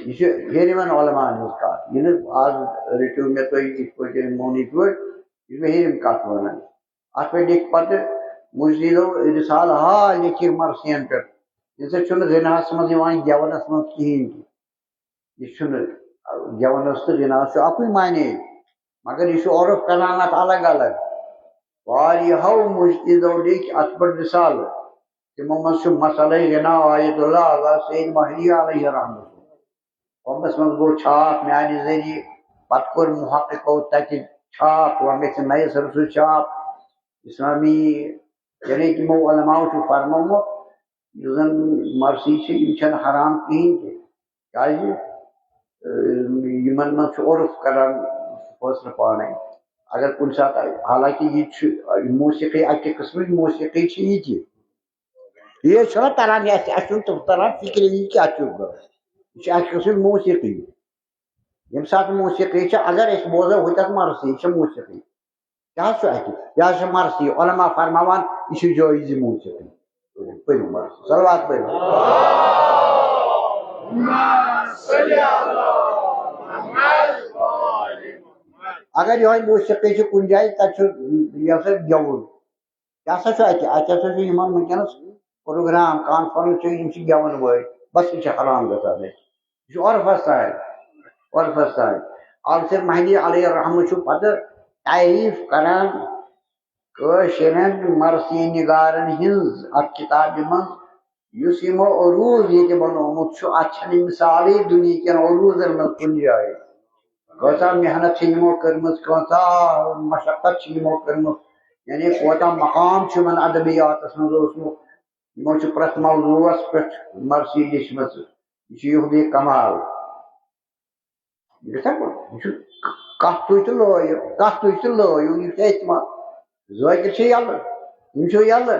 یہِ چھِ ہیٚرِمٮ۪ن علماءن ہٕنٛز کتھ۔ یہِ نہٕ آز رٔٹِو مےٚ تُہۍ یِتھ پٲٹھۍ مونِتھ پٲٹھۍ، یہِ چھِ مےٚ ہیٚرِم کتھ ونان۔ اتھ پٮ۪ٹھ لیکھِ پتہٕ مجدیدو رسالہٕ ہا لیکھِکھ مرثین پٮ۪ٹھ۔ یہِ سا چھُنہٕ غناہس منٛز یِوان گٮ۪ونس منٛز کِہیٖنۍ تہِ۔ یہِ چھُنہٕ گٮ۪ونس تہٕ غناہس چھُ اکُے معنی، مگر یہِ چھُ عرف کران اتھ الگ الگ۔ واریاہو مجدیدو لیکھۍ اتھ پٮ۪ٹھ رسالہٕ۔ تِمو منٛز چھُ مسئلہ غنا آیت اللہ علی سید مہدی علیہ الرحمۃ۔ قومس منٛز گوٚو چھاپ میانہِ ذٔریعہٕ، پتہٕ کوٚر محققو تتہِ چھاپ، وۄنۍ گژھِ نَیہِ سرٕ سُہ چھاپ۔ اسلامی، یعنی تِمو علماو چھُ فرمومُت، یُس زن مرثی چھِ، یِم چھِنہٕ حرام کِہیٖنۍ تہِ۔ کیازِ؟ اۭں، یِمن منٛز چھُ عرف کران فٲصلہٕ پانے۔ اگر کُنہِ ساتہٕ، حالانکہِ یہِ چھُ موسیقی، اکہِ قٕسمٕچ موسیقی چھِ یہِ تہِ۔ یہِ چھُنہ تران، یہِ اَسہِ، اَسہِ چھُنہٕ تَران فِکرِ، یہِ کیٛاہ چھُ گوٚو۔ یہِ چھِ اَکہِ قٕسمٕچ موسیقی۔ ییٚمہِ ساتہٕ موسیقی چھِ، اگر أسۍ بوزو ہُتٮ۪تھ مرثی، یہِ چھِ موسیقی۔ کیٛاہ چھُ اَتہِ؟ یہِ حظ چھِ مرثی۔ علماء فرماوان، یہِ چھِ جٲیز یہِ موسیقی۔ پٔرِو مرثی۔ صلوات پٔرِو۔ اگر یِہوٚے موسیقی چھِ کُنہِ جایہِ، تَتہِ چھُ یہِ ہسا گٮ۪وُن۔ کیٛاہ سا چھُ اَتہِ؟ اَتہِ ہسا چھُ یِمن وٕنکیٚنس پروگرام، کانفرنس چھِ، یِم چھِ گٮ۪وَن وٲلۍ، بس یہِ چھِ حرام گژھان اَتہِ۔ یہِ چھُ عرفس تام، عرفس تام۔ آصف محدی علیہ الرحمہ چھُ پتہٕ تعریف کران کٲشرٮ۪ن مرثی نگارن ہٕنٛز اَتھ کِتابہِ منٛز، یُس یِمو عروض ییٚتہِ بنوومُت چھُ، اَتھ چھَنہٕ مثالٕے دُنیہکٮ۪ن عروضن منٛز کُنہِ جایہِ۔ کۭژاہ محنت چھِ یِمو کٔرمٕژ، کۭژاہ مشقت چھِ یِمو کٔرمٕژ، یعنی کوتاہ مقام چھُ یِمن ادبیاتس منٛز اوسمُت۔ یِمو چھِ پرٛٮ۪تھ موضوعس پٮ۪ٹھ مرثی لیچھمٕژ۔ یہِ چھُ یِہُنٛدُے کمال۔ یِتھے پٲٹھۍ، یہِ چھُ کتھ تُہۍ تہِ لٲیِو، کتھ تُہۍ تہِ لٲیِو، یہِ چھُ احتمال۔ ذٲکِر چھِ یَلہٕ، یِم چھِ یَلہٕ۔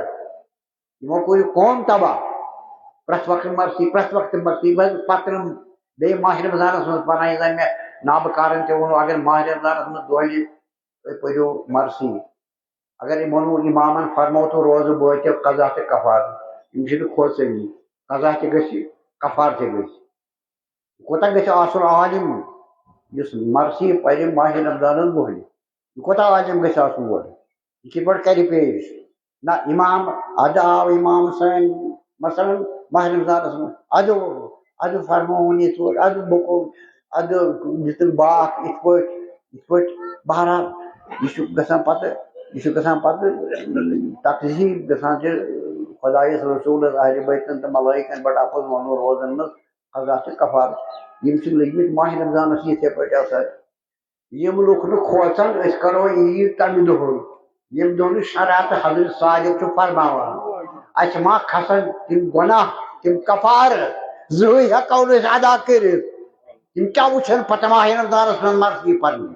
یِمو کوٚر یہِ قوم تباہ۔ پرٛٮ۪تھ وقتہٕ مرثی، پرٛٮ۪تھ وقتہٕ مرثی۔ بس پتہٕ بیٚیہِ ماہِ رمضانس منٛز پران، یہِ زن مےٚ نابکارن تہِ ووٚنوُ، اگر ماہِ رمضانس منٛز دۄہلہِ تُہۍ پٔرِو مرثی۔ اگر یِمو ووٚن، امامن فرموو تہٕ روزٕ بٲتیو قضا تہٕ کفارٕ، یِم چھِنہٕ کھوژٲنی۔ قضا تہِ گژھِ، کفارٕ تہِ گژھِ۔ کوٗتاہ گژھِ آسُن عالم، یُس مرثی پرِ ماہِ رمضانس دۄہلہِ؟ یہِ کوٗتاہ عالم گژھِ آسُن گۄڈٕ؟ یہِ کِتھ پٲٹھۍ کرِ پیش؟ نہ، امام، ادٕ آو امام حسین، مثلاً، ماہِ رمضانس منٛز، ادٕ، ادٕ فرمووُن یِتھ پٲٹھۍ، ادٕ بُکُل، ادٕ دِتُن باکھ یِتھ پٲٹھۍ، یِتھ پٲٹھۍ۔ بہرحال، یہِ چھُ گژھان پتہٕ، یہِ چھُ گژھان پتہٕ تکذیٖب گژھان چھِ خۄدایس، رسوٗلس، اہلِ بیتن تہٕ ملٲیکن پٮ۪ٹھ اپُز ونُن روزن منٛز۔ قضا تہٕ کفارٕ۔ یِم چھِ لٔگۍ مٕتۍ ماہِ رمضانس یِتھے پٲٹھۍ آسان۔ یِم لُکھ نہٕ کھوژن، أسۍ کرو عیٖد تمہِ دۄہٕے، ییٚمہِ دۄہ نہٕ شریعت حضرت صادق چھُ فرماوان۔ اَسہِ ما کھسن تِم گۄناہ، تِم کفارٕ، زٕہٕے ہٮ۪کو نہٕ أسۍ ادا کٔرِتھ۔ تِم کیٛاہ وٕچھن پتہٕ ماہِ رمضانس منٛز مرثی پرنہِ؟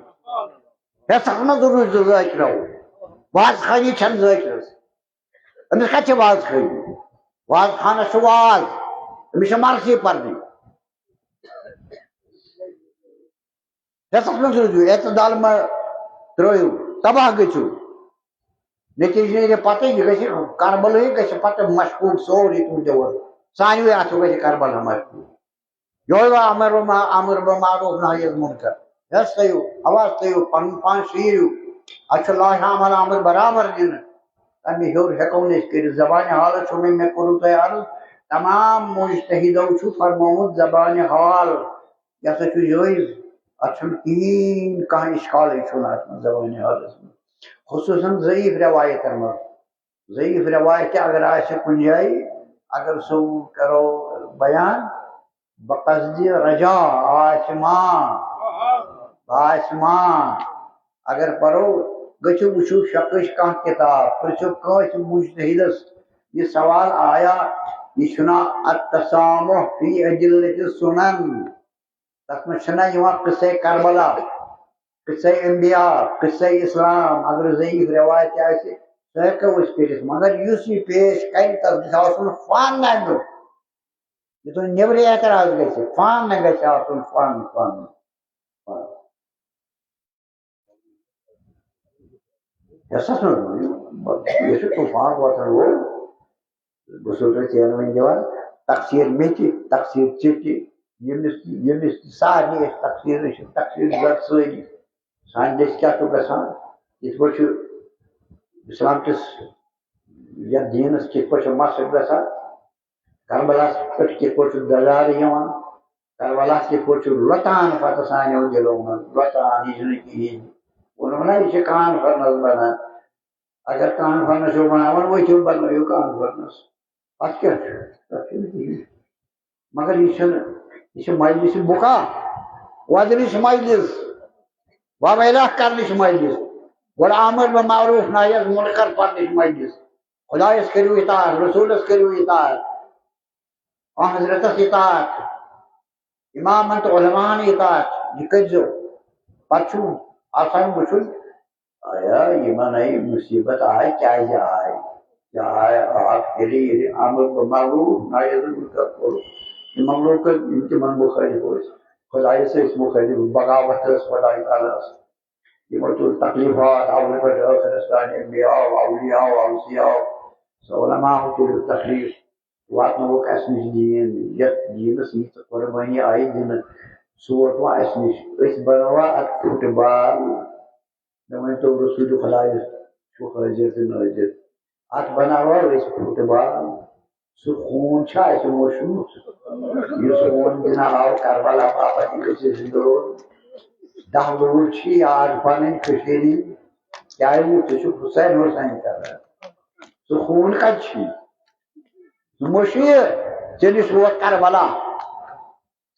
ہیٚژکھ منٛز روٗزِو ذٲکرو۔ واز خٲنی چھنہٕ ذٲکرس۔ أمِس کتہِ چھِ واز خٲنی؟ واز خانس چھُ واز، أمِس چھِ مرثی پرنہِ۔ ہیٚژکھ منٛز روٗزِو، اعتدال مہ ترٲیِو، تباہ گٔژھِو۔ نتیجہٕ نیرِ پتہٕ، یہِ گژھِ کربلٕے گژھِ پتہٕ مشکوٗک سورُے تُہُنٛد دِوان۔ سانوٕے اَتھو گژھِ کربلا مشکوٗک۔ یہوے گوٚو امر و ما-، امر بمعروف نہی از منکر۔ ہیس تھٲیِو، حواس تھٲیِو، پنُن پان شیٖرِو۔ اتھ چھُ لاش عمل آمُت برابر دِنہٕ۔ تمہِ ہیوٚر ہیٚکو نہٕ أسۍ کٔرِتھ۔ زبانہِ حالس چھُ وۄنۍ، مےٚ کوٚروٕ تۄہہِ عرض، تمام مجتہدو چھُ فرمومُت زبانہِ حال۔ یہِ ہسا چھُ جٲیز۔ اتھ چھُنہٕ کِہیٖنۍ، کانٛہہ اشکالٕے چھُنہٕ اتھ منٛز زبانہِ حالس منٛز۔ خصوٗصاً ضعیف روایتن منٛز۔ ضعیف روایت تہِ اگر آسہِ کُنہِ جایہِ، اگر سُہ کرو بیان، بقصدِ رجا آسہِ ما، آسہِ ما۔ اگر پرو، گٔژھِو وٕچھِو فقہٕچ کانٛہہ کِتاب، پرٛژھِو کٲنٛسہِ مجتہدس، یہِ سوال آیا، یہِ چھُنا التسامح فی ادلة السنن؟ تتھ منٛز چھُنہ یِوان قصے کربلا؟ قصے انبیاء، قصے اسلام، اگر ضعیف روایت تہِ آسہِ، سُہ ہٮ۪کو أسۍ کٔرِتھ۔ مگر یُس یہِ پیش کرِ، تَتھ گژھِ آسُن فن اَمیُک۔ یُتھ نہٕ نیبرِ اعتراض گژھِ، فن گژھِ آسُن، فن، فن، فن۔ یَسَس منٛز وَنو، یہِ چھُ طوفان وۄتھن وول۔ بہٕ چھُسو تۄہہِ ژیروٕنۍ دِوان، تقصیٖر مےٚ تہِ، تقصیٖر ژےٚ تہِ، ییٚمِس، ییٚمِس تہِ سارنٕے أسۍ تقصیٖر، أسۍ چھِ تقصیٖر زَد سٲری۔ سانہِ دٔسۍ کیٛاہ چھُ گژھان؟ یِتھ پٲٹھۍ چھُ اِسلام کِس یَتھ دیٖنَس کِتھ پٲٹھۍ چھُ مَس گژھان؟ کربلاہَس پٮ۪ٹھ کِتھ پٲٹھۍ چھُ دَزارٕ یِوان؟ کربلا کِتھ پٲٹھۍ چھُ لۄتان پَتہٕ سانیو دِلو منٛز؟ لۄتان، یہِ چھُنہٕ کِہیٖنۍ۔ ووٚنُم نہ، یہِ چھِ کانفرنس بَنان۔ اگر کانفرنس چھُو بَناوان، ؤتھِو بَنٲیِو کانفرنس۔ اَتھ کیٛاہ چھُ؟ اَتھ چھُنہٕ کِہیٖنۍ۔ مگر یہِ چھُنہٕ، یہِ چھِ مجلس بُکا، وۄدنٕچ مجلس، وویلاہ کرنٕچ مجلس، گۄڈٕ امر بہ معروف نہی از منکر پرنٕچ مجلس۔ خدایس کٔرِو اطاعت، رسولس کٔرِو اطاعت، آن حضرتس اطاعت، امامن تہٕ علماہن اطاعت، یہِ کٔرۍزیو۔ پتہٕ چھُ آسان وٕچھُن، آیا یِمن آیہِ مُصیٖبت آے، کیٛازِ آے؟ کیٛاہ آے؟ آ، ییٚلہِ، ییٚلہِ امر بہ معروف نہی از منکر کوٚر، یِمن لوٗکن، یِم تِمن مُخٲلِف ٲسۍ، خۄدایس ٲسۍ مُخٲلِف، بغاوت ٲس خۄدایہِ تعالیٰ ہس۔ یِمو تُل تکلیٖفات اولہٕ پٮ۪ٹھ ٲخرس تام، انبیاء، اولیاء، اوصیاء، علماء تُلِکھ تکلیٖف، واتنووُکھ اَسہِ نِش دیٖن، یَتھ دیٖنَس ییٖژ قۄربٲنی آیہِ دِنہٕ، سُہ ووت وۄنۍ اَسہِ نِش۔ أسۍ بَنٲوا اَتھ فُٹ بال؟ مےٚ ؤنۍ تو، رسول خۄدایَس چھُ حٲضِر تہٕ نٲضِر۔ اَتھ بَناوو أسۍ فُٹ بال؟ سُہ خوٗن چھا اَسہِ ووٚشمُت؟ یُس خوٗن دِنہٕ آو کربلا باپتھ، یہِ گژھِ زِندٕ روزُن۔ دَہ وُہُر چھِ یاد پَنٕنۍ کٔشیٖرِ ہِنٛدۍ۔ کیٛاہ وُچھ؟ ژٕ چھُکھ حسین حسین کران۔ سُہ خوٗن کَتہِ چھُ؟ ژٕ مٔشیٖر، ژےٚ نِش ووت کربلا۔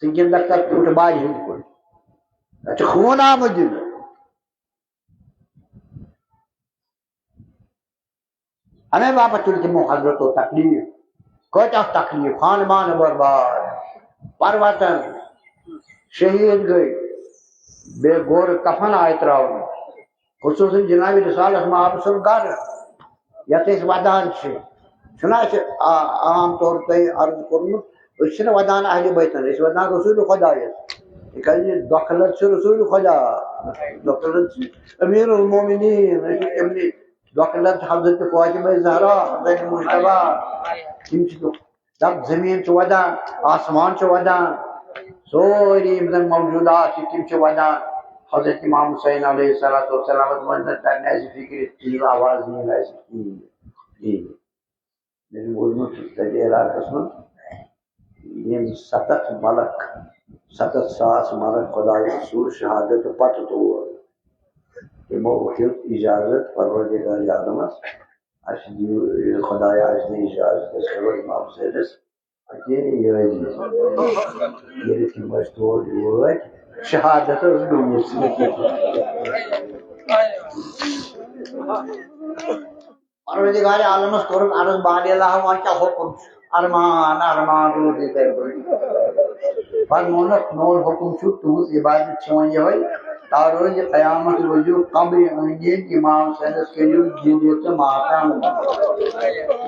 ژٕ گِنٛدکھ تَتھ فُٹ بالہِ ہِنٛدۍ پٲٹھۍ۔ تَتھ چھُ خوٗن آمُت دِنہٕ۔ اَمے باپتھ تُلۍ تِمو حضرتو تکلیٖف۔ کۭتیٛاہ تکلیٖف، خانہٕ مانہٕ برباد، پروتن شہیٖد گٔے، بے گورٕ کفن آیہِ ترٛاونہٕ۔ خصوٗصن جناب رسالت محبت صٲب گرٕ، یَتھ أسۍ ودان چھِ، چھُنہ اَسہِ آ-، عام طور تۄہہِ عرض کوٚرمُت، أسۍ چھِنہٕ ودان اہلِ بیتن، أسۍ چھِ ودان رسول خۄدایَس۔ تِکیٛازِ دۄکھٕ لَد چھِ رسول خۄدا، دۄکھٕ لَد چھِ امیر المومنین، أسۍ چھِ تِمنٕے دۄکھٕ لَد حضرت فاطمہ زہرا، حضرت مجتبیٰ، تِم چھِ دۄکھٕ۔ دَپ زٔمیٖن چھِ وَدان، آسمان چھُ وَدان، سورُے یِم زَن موجوٗدات چھِ، تِم چھِ وَدان۔ حضرت امام حسین علیہ الصلوۃ والسلامَس منٛز نہ تَرِ نہٕ اَسہِ فِکرِ، تِہِنٛز آواز یی نہٕ اَسہِ کِہیٖنۍ، کِہیٖنۍ۔ مےٚ چھُ بوٗزمُت تَتہِ علاقَس منٛز، یِم سَتَتھ ملک، سَتَتھ ساس ملک خۄدایَن سوٗز شہادت پَتہٕ تور۔ تِمو ہیوٚت اِجازت پروردگار عالمَس، اَسہِ دِیِو، یہِ خۄدایا، اَسہِ دِ اِجازت، أسۍ کَرو امام حسینَس اَتہِ یٲری۔ ییٚلہِ تِم ٲسۍ تور وٲتۍ، شہادت ٲس گٔمٕژ۔ پروردگار عالمَس کوٚرُن عرض، بارے اللہ، وۄنۍ کیٛاہ حُکُم چھُ؟ ارمان، ارمان روٗد یِتھَے پٲٹھۍ۔ فرمونَکھ، میون حُکُم چھُ، تُہٕنٛز عبادت چھِ وۄنۍ یِہوٚے، تا روزِ قیامت روٗزِو قبرِ أنٛدۍ أنٛدۍ، امام حسینَس کٔرِو گِنٛدِو تہٕ ماتم۔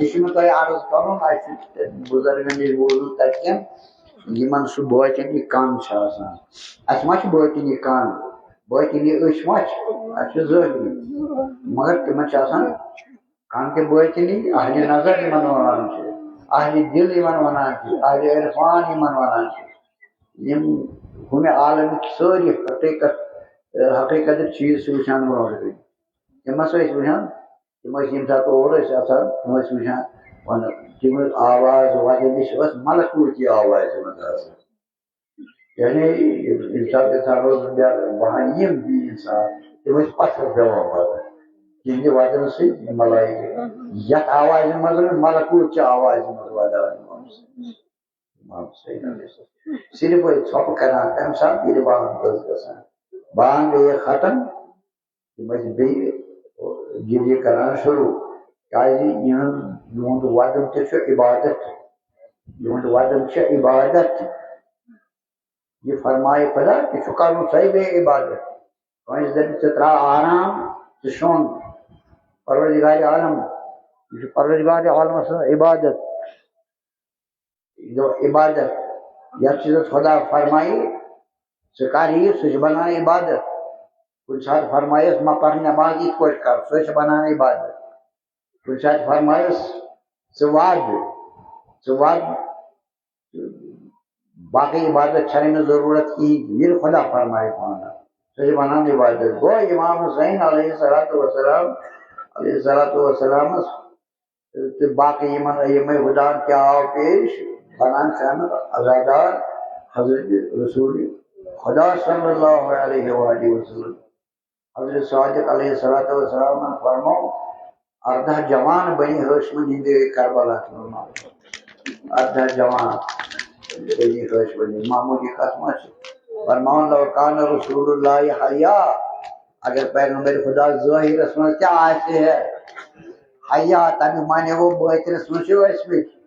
یہِ چھُ مےٚ تۄہہِ عرض کَرُن، اَسہِ چھُ بُزرگَن نِش بوٗزمُت تَتہِ کٮ۪ن، یِمَن سُہ بٲطِنی کَن چھُ آسان۔ اَسہِ ما چھُ بٲطِنی کَن، بٲطِنی أچھ ما چھِ؟ اَسہِ چھِ ظٲہری، مگر تِمَن چھِ آسان کَن تہِ بٲطِنی، اہلِ نظر یِمَن وَنان چھِ، اہلِ دِل یِمَن وَنان چھِ، اہلِ عرفان یِمَن وَنان چھِ۔ یِم ہُمہِ عالمٕکۍ سٲری حقیٖقت، حقیٖقتٕکۍ چیٖز چھِ وٕچھان برونٛٹھ کَنہِ۔ تِم ہسا ٲسۍ وٕچھان، تِم ٲسۍ ییٚمہِ ساتہٕ اور ٲسۍ اَژان، تِم ٲسۍ وٕچھان، وَنان، تِم ٲسۍ آواز وَدٕنِچ ٲس ملکوٗتی آوازِ منٛز آسان۔ یعنی ییٚمہِ ساتہٕ اِنسان اوس بہان یِم بیٚیہِ اِنسان، تِم ٲسۍ پَتھَر پٮ۪وان پَتہٕ۔ تِہِنٛدِ وَدنہٕ سۭتۍ ملٲیِکھ یَتھ آوازِ منٛز، ملکوٗت چہِ آوازِ منٛز وَدان یِم ٲسۍ۔ امام حسین علیہ السلام۔ صرف ٲسۍ ژھۄپہٕ کران، تَمہِ ساتہٕ ییٚلہِ بانگ ٲس گژھان، بانگ گٔیے ختم، تِم ٲسۍ بیٚیہِ گِریہِ کران شروٗع۔ کیازِ؟ یِہُنٛد، یِہُنٛد وَدُن تہِ چھُ عبادت، یِہُنٛد وَدُن چھُ عبادت۔ یہِ فرمایہِ خۄدا، یہِ چھُ کرُن سۄے گٔیے عبادت۔ کٲنٛسہِ دَپہِ، "ژٕ ترٛاو آرام، ژٕ شۄنٛگ۔" پروردگار عالم، یہِ چھُ پروردگار عالمَس سٕنٛز عبادت۔ یہِ گوٚو عبادت۔ یَتھ چیٖزَس خۄدا فرمایہِ، ژٕ کر یہِ، سُہ چھُ بَنان عبادت۔ کُنہِ ساتہٕ فرمایَس، "مہ پَر نٮ۪ماز، یِتھ پٲٹھۍ کر"، سُہ چھُ بَنان عبادت۔ کُنہِ ساتہٕ فرمایَس، "ژٕ وَد، ژٕ وَد"، باقٕے عبادت چھَنہٕ أمِس ضروٗرت کِہیٖنۍ، ییٚلہِ خۄدا فرمایہِ پانہٕ، سُہ چھُ بَنان عبادت۔ گوٚو اِمام حُسین علیہ الصلوۃ والسلام، علیہ الصلوۃ والسلامَس تہٕ باقٕے یِمَن ائمہ ہداہَن کیٛاہ آو پیش، بَنان چھِ اَمیُک عزادار حضرت رسول خدا صلی اللہ علیہ وآلہ وسلم۔ حضرت صادق علیہ الصلوۃ والسلام فرمو، اردہ جوان بنی ہاشمن ہندے کربلا۔ اردہ جوان بنی ہاشمن، معمولی کتھ ما چھِ؟ فرماوان، "لو کان رسول اللہ حیا"، اگر پیغمبر خدا ظٲہرس منٛز تہِ آسہِ ہے حیا، تمیُک معنی گوٚو بٲطنس منٛز چھِ ٲسمٕتۍ۔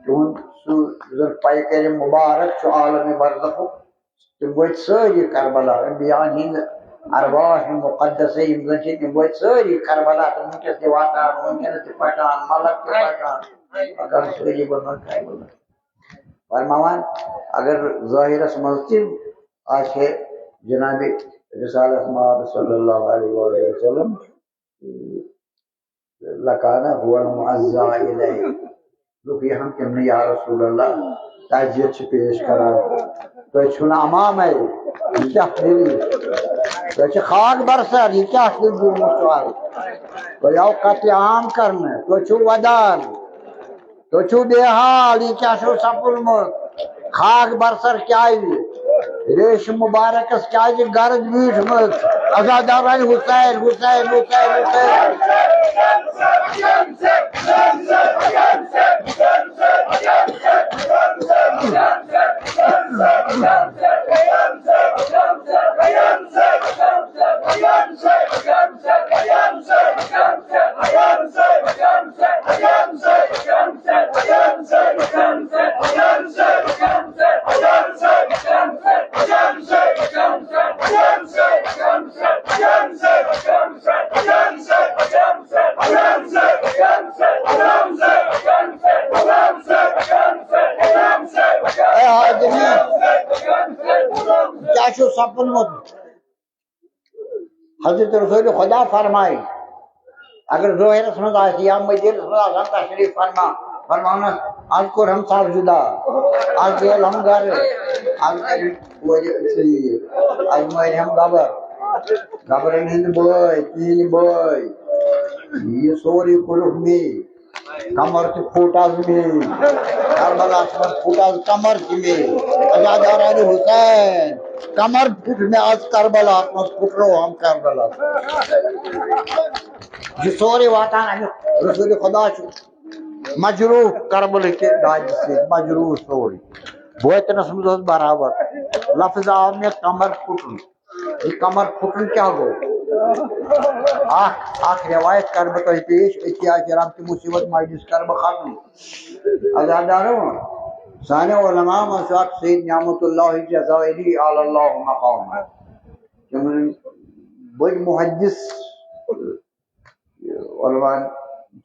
تِہُنٛد سُہ یُس زن پیکرِ مبارک چھُ عالمِ برزخُک، تِم وٲتۍ سٲری کربلا، انبیاءن ہٕنٛدۍ ارواح مقدسے یِم زن چھِ، تِم وٲتۍ سٲری کربلا۔ تِم وٕنکیٚس تہِ واتان، وٕنکیٚنس تہِ پھٹان، ملک تہِ پھٹان، پکان سٲری بنان کربلا۔ فرماوان، اگر ظٲہرس منٛز تہِ آسہِ ہے جناب رسالت مآب صلی اللہ علیہ وآلہ وسلم، لکانہ هو المعزی الیہ۔ لوٗکھ یی ہن تِمنٕے، یا رسول اللہ، تعزیت چھِ پیش کران۔ تُہۍ چھِو نہٕ عمامے، یہِ کیٛاہ دٔلیٖل؟ تُہۍ چھِ خاک برسر، یہِ کیٛاہ چھُ گوٚمُت چھُ آز؟ تُہۍ آو قتل عام کرنہٕ، تُہۍ چھِو ودان، تُہۍ چھِو بے حال، یہِ کیٛاہ چھُو سپُدمُت؟ خاک برسر کیٛازِ؟ ریش مبارکس کیٛازِ گرد بیٖٹھمٕژ؟ عزادارن حسین، حسین، حسین، حسین۔ اے آدمی، کیٛاہ چھُ سپُدمُت؟ حضرت رسول خدا فرمایہِ، اگر ظٲہرس منٛز آسہِ یا مٔدیٖنس منٛز آسان تشریٖف فرما، فرماونس، "از کوٚر ہم سر جدا، از گٔیل ہم گرٕ، از کٔرِم کورِ ژیٖرۍ، از مٲرۍ ہم گبر، گبرن ہٕنٛدۍ بٲے، تِہنٛدۍ بٲے، یہِ سورُے کوٚرُکھ مے۔" کمر تہِ پھُٹ از مے، کربلاہس منٛز پھُٹ از کمر تہِ مے۔ عزاداران حسین، کمر پھُٹ مےٚ از کربلاہس منٛز، پھُٹرووہم کربلا۔ یہِ سورُے واتان امیُک رسول خدا چھُ مجروح کربلہٕ کہِ دادِ سۭتۍ، مجروح سورُے۔ بٲطنس منٛز اوس برابر۔ لفظ آو مےٚ کمر پھُٹُن۔ یہِ کمر پھُٹُن کیٛاہ گوٚو؟ اکھ، اکھ روایت کرٕ بہٕ تۄہہِ پیش، أتی آسہِ رب تہِ مُصیبت مجلس کرٕ بہٕ ختم۔ عزادارو، سانیو علماء منٛز چھُ اکھ سید نعمت اللہ جزائری علی اللہ مقام۔ تِم بٔڑۍ محدث علماء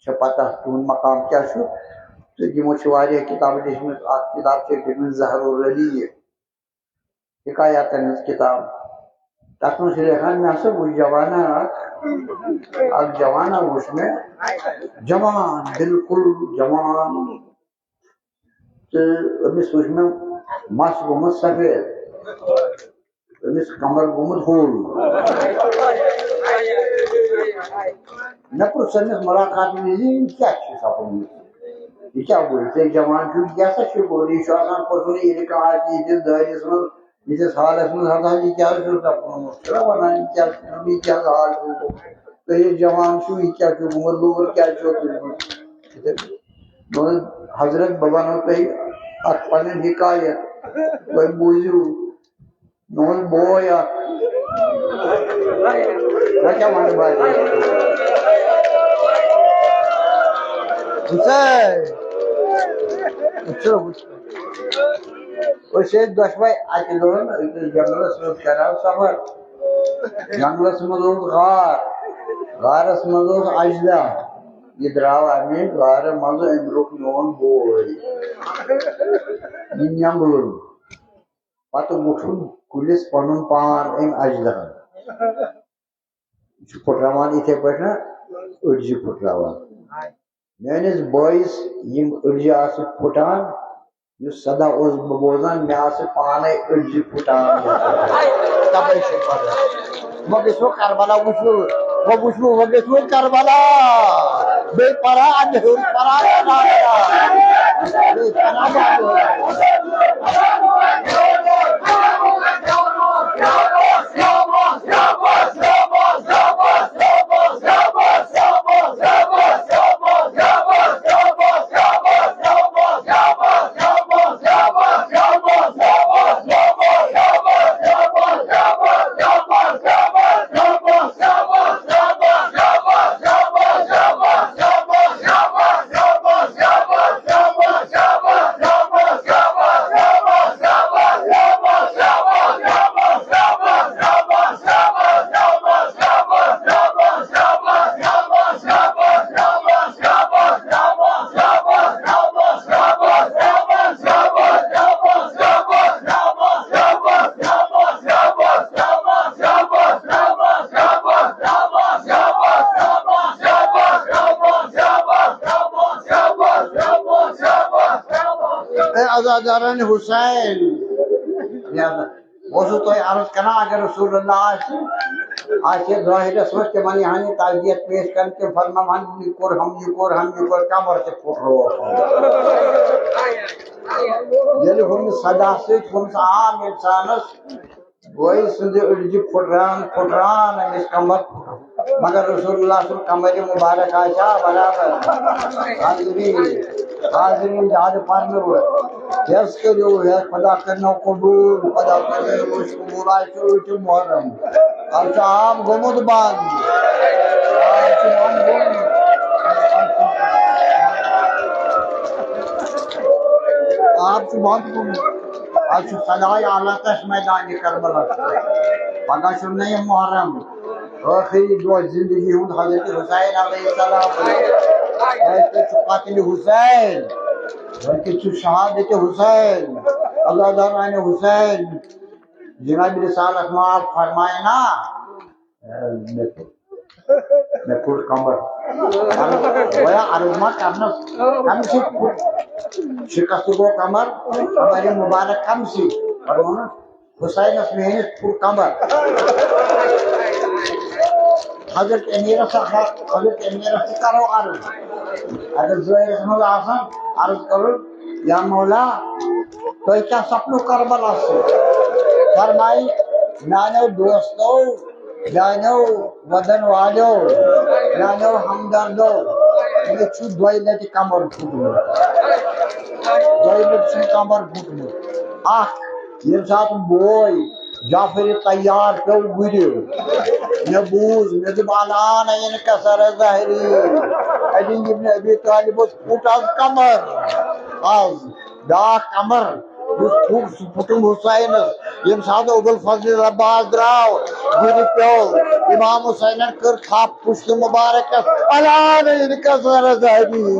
چھِ پتہ تِہُنٛد مقام کیٛاہ چھُ۔ تہٕ یِمو چھِ واریاہ کِتابہٕ لیچھمٕژ، اکھ کِتاب چھِ لیچھمٕژ زہر الرلی۔ حکایاتن ہٕنٛز کِتاب۔ تَتھ منٛز چھُ لیکھان، مےٚ ہسا وُچھ جوانا اکھ، اکھ جوانا وُچھ مےٚ، جوان، بالکل جوان۔ تہٕ أمِس وُچھ مےٚ مَس گوٚمُت سفید، أمِس کمر گوٚمُت ہوٚل۔ مےٚ پرُژھ أمِس مُلاقات وِزِ، یہِ کیٛاہ چھُ سپُدمُت؟ یہِ کیٛاہ گوٚو؟ یہِ ژےٚ جوان چھُکھ، یہِ کیٛاہ سا چھُ گوٚمُت؟ یہِ چھُ آسان پوٚزُے، ییٚلہِ کانٛہہ آسہِ یِتھِس دٲیرَس منٛز، یِتھِس حالَس منٛز، ہتا یہِ کیٛاہ حظ چھُ سپُدمُت؟ چھُنہ وَنان، یہِ کیٛاہ چھُ، یہِ کیٛاہ حال چھُ؟ تُہۍ ییٚلہِ جوان چھُو، یہِ کیٛاہ چھُ گوٚمُت؟ لوٗر کیٛازِ چھُو تُلمُت؟ یِتھَے پٲٹھۍ۔ دوٚپُن، حضرت، بہٕ وَنو تۄہہِ اَکھ پَنٕنۍ حِکایت، تُہۍ بوٗزِو۔ میون بوے اکھ۔ وۄنۍ کیٛاہ وَنہٕ بہٕ اَتہِ؟ وٕچھ سا، وٕچھ سا، وٕچھ سا۔ أسۍ ٲسۍ دۄشوَے اَکہِ دۄہَن أکِس جنٛگلَس منٛز کران سفر۔ جنگلس منٛز اوس غار، غارس منٛز اوس اجدہ۔ یہِ درٛاو امہِ غارٕ منٛزٕ، أمۍ روٚٹ میون بوے۔ یہِ نیمبلُن۔ پتہٕ وُچھُن کُلِس پنُن پان أمۍ اجدہن۔ یہِ چھُ پھُٹراوان یِتھے پٲٹھۍ نا، أڈجہِ پھُٹراوان۔ میٲنِس بٲیِس یِم أڈجہِ آسہٕ پھُٹان، یُس صدا اوس بہٕ بوزان، مےٚ آسہٕ پانے أڈجہِ پھُٹان۔ تَوَے چھُ پَتہٕ۔ وۄنۍ گٔژھِو کربلا وٕچھِو، وۄنۍ وٕچھِو، وۄنۍ گٔژھِو کربلا۔ بیٚیہِ پَران اَمہِ ہیوٚر، پَران اَمہِ ہیوٚر۔ بیٚیہِ پَران اَمہِ ہیوٚر۔ اے عزادارن حسین، یاد اوسُس تۄہہِ عرض کران، اگر رسول اللہ آسہِ، آسہِ ظٲہرس منٛز، تِمن یِہن یہِ تعزیت پیش کرنہٕ، تِم فرماوہن، یہِ کوٚر ہم، یہِ کوٚر ہم، یہِ کوٚر کمر تہِ پھُٹرووُکھ۔ ییٚلہِ ہُمہِ صدا سۭتۍ ہُمِس عام انسانس بٲے سٕنٛدِ أڈجہِ پھُٹران، پھُٹران أمِس کمر پھُٹران۔ مگر رسول اللہ سُنٛد کمر مبارک آسہِ ہا برابر۔ حاضرین، حاضرین زیادٕ پرنہٕ وٲلۍ۔ یس کٔرِو ہیٚس، خدا کٔرنو قبول، خدا کٔرنو روش قبول، آز چھُ ٲٹھِم محرم۔ آز چھُ آب گوٚمُت بنٛد۔ آب چھُ بنٛد گوٚمُت۔ آب چھُ بنٛد گوٚمُت۔ آز چھُ صداے علاقس میدان کربلا۔ پگاہ چھُ نٔیِم محرم۔ ٲخری دۄہ زندگی ہُنٛد حضرت حسین علیہ السلام۔ تۄہہِ کتہِ چھُ قتل حسین؟ تۄہہِ کتہِ چھُ شہادت حسین؟ عزاداران حسین، جناب رسالت معاف فرمائے نا۔ اے، مےٚ پھُٹ، مےٚ پھُٹ کمر۔ عرض، گویا عرض ما کرنس، کمہِ سۭتۍ پھُٹ؟ شکست گوٚو کمر، کمر مبارک کمہِ سۭتۍ؟ فرموو نا؟ حسینس میٲنِس پھُٹ کمر۔ حضرت امیرس، حضرت امیرس تہِ کرو عرض۔ اگر ظٲہرس منٛز آسان عرض کرُن، یا مولا، تۄہہِ کیٛاہ سپنو کربلا سۭتۍ؟ فرمایہِ، میانیو دوستو، میانیو وطن والیو، میانیو ہمدردو، مےٚ چھُ دۄیہِ لٹہِ کمر پھُٹمُت۔ دۄیہِ لٹہِ چھُم کمر پھُٹمُت۔ اکھ، ییٚمہِ ساتہٕ بوے جعفر طیار پیوٚو گُرِ، مےٚ بوٗز، مےٚ دوٚپ، الان انکسر ظہری، علی ابن ابی طالبس پھُٹ از کمر۔ از بیاکھ کمر، یُس پھُٹ، سُہ پھُٹُن حسینس۔ ییٚمہِ ساتہٕ ابوالفضل عباس درٛاو، گُرِ پیوٚو، امام حسینن کٔر تھپھ پُشتہٕ مبارکس، الان انکسر ظہری۔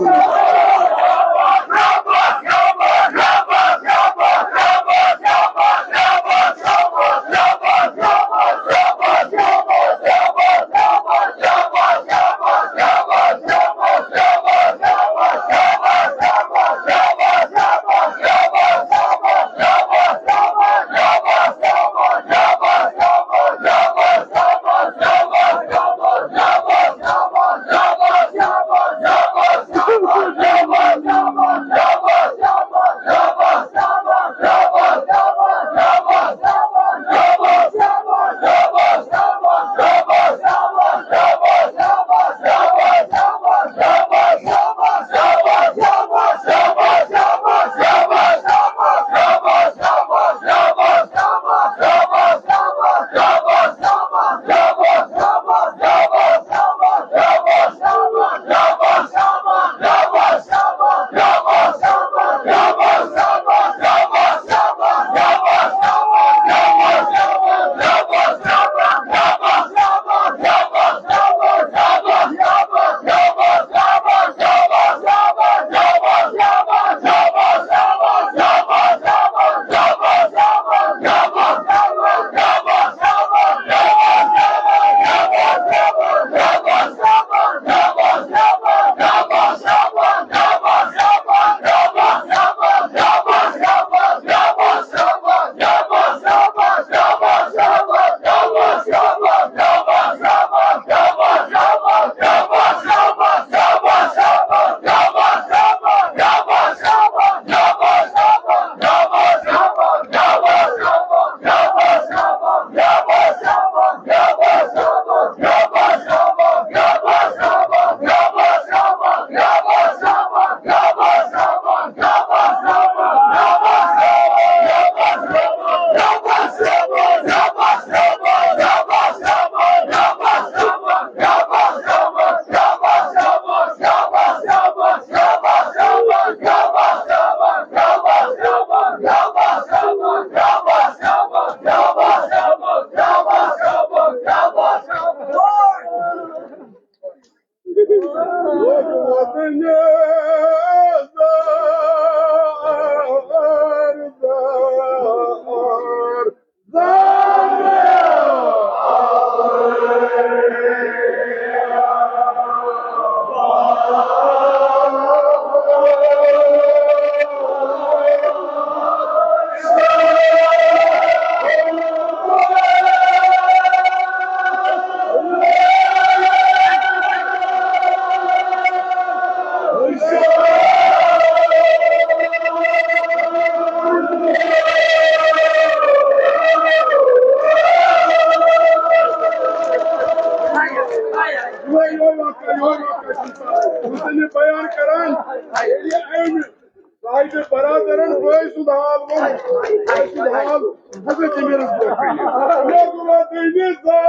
یِہوٚے، یِہوٚے واقعہ، یِہوٚے واقعہ چھُ حسین بیان کران۔ ییٚلہِ أمۍ صاحب برادرن بٲے سُنٛد حال ووٚن، بٲے سُنٛد حال حضرت امیٖرس برٛونٛہہ کَنہِ۔ مےٚ گوٚو دٔیمہِ دۄہ۔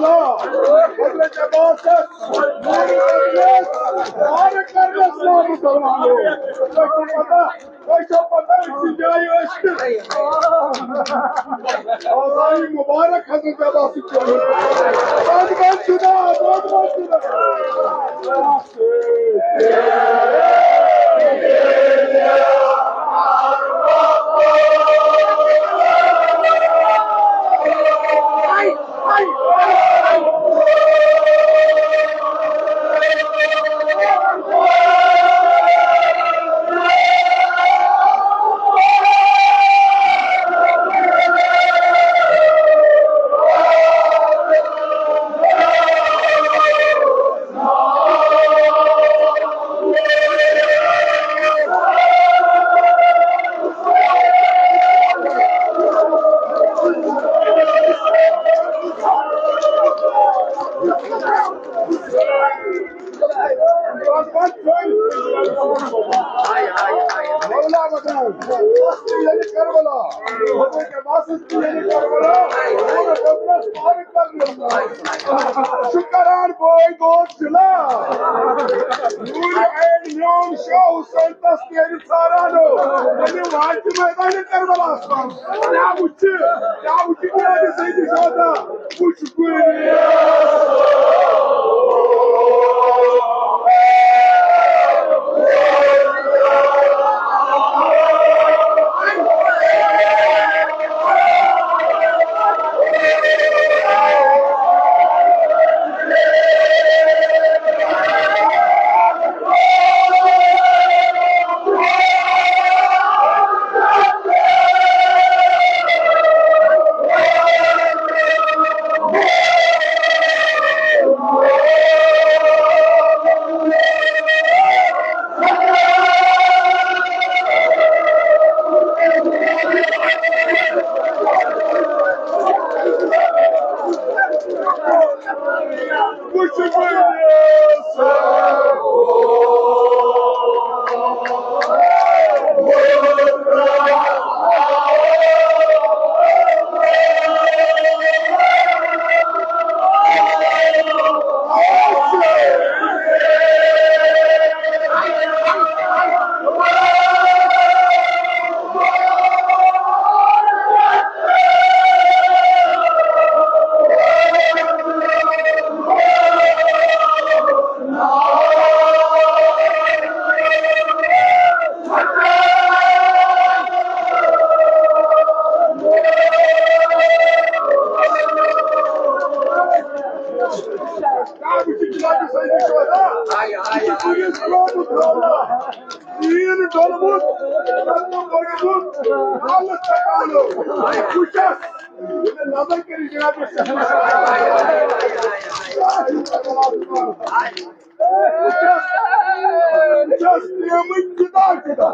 حضرت عباسس نور کرنس، نار کرنس، نار کرنس۔ تۄہہِ چھو پتہ، تۄہہِ چھو پتہ، أکسٕے جایہِ ٲسۍ تہٕ آزائی مبارک حضرت عباسٕکۍ کوٚرمُت۔ بنٛد بنٛد چھُنہ، بنٛد بنٛد چھُنہ۔ مولا مدعو، وسط یعنی کربلا، حضرت عباس یعنی کربلا، اور حضرت طارق پر شکران بوئے دوست ضلع۔ نور عین میون شاہ حسین تس تیرِ سارانو، یعنی واجہ میدان کربلا۔ کیا وچھ، کیا وچھ، کیا سیدی شہدا، وچھ گُریز۔ آیہِ، آیہِ، آیہِ۔ زیٖن ڈوٚلمُت، رتن بوٚڑمُت، حالت سکانو۔ بہٕ چھَس، ییٚلہِ نظر کٔرِتھ جناب، بہٕ چھَس، بہٕ چھَس ترٛیمٕتۍ جدا جدا۔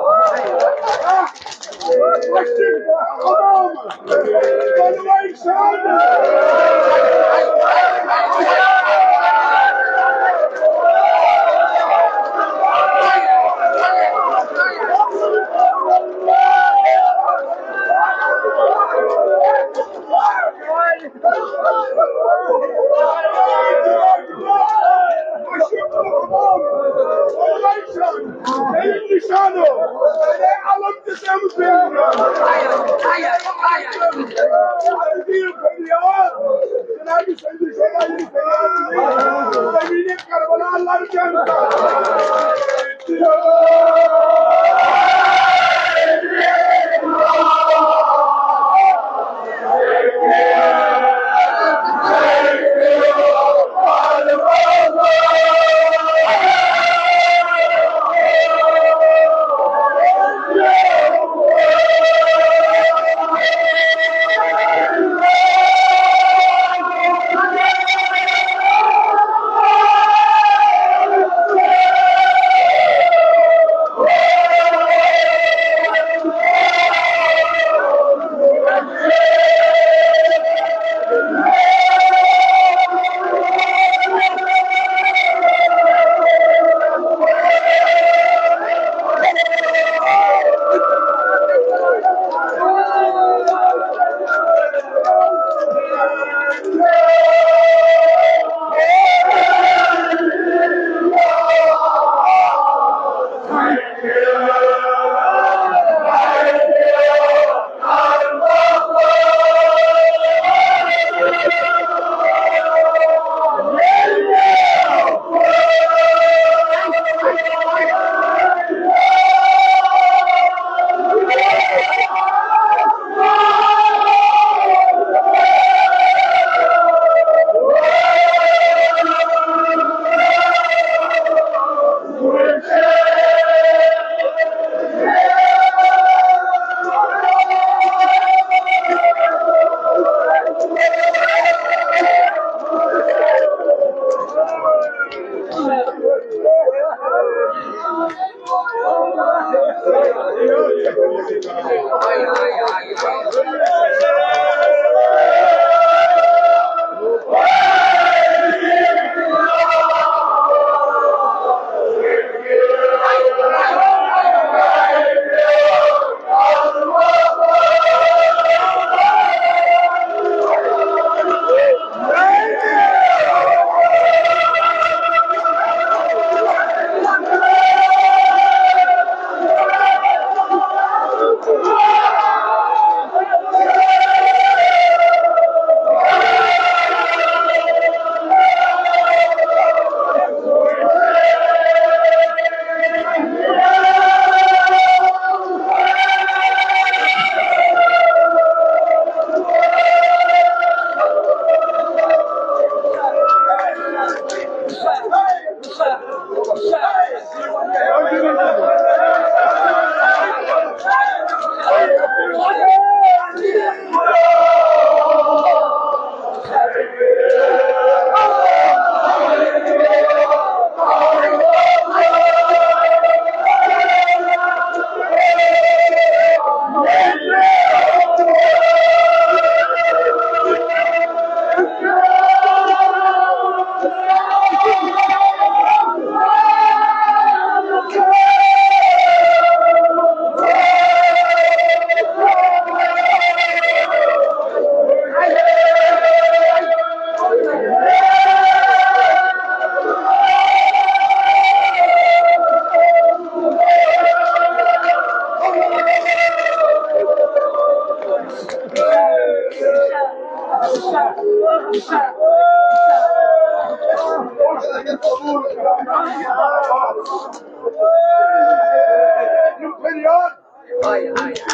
یِم فریاد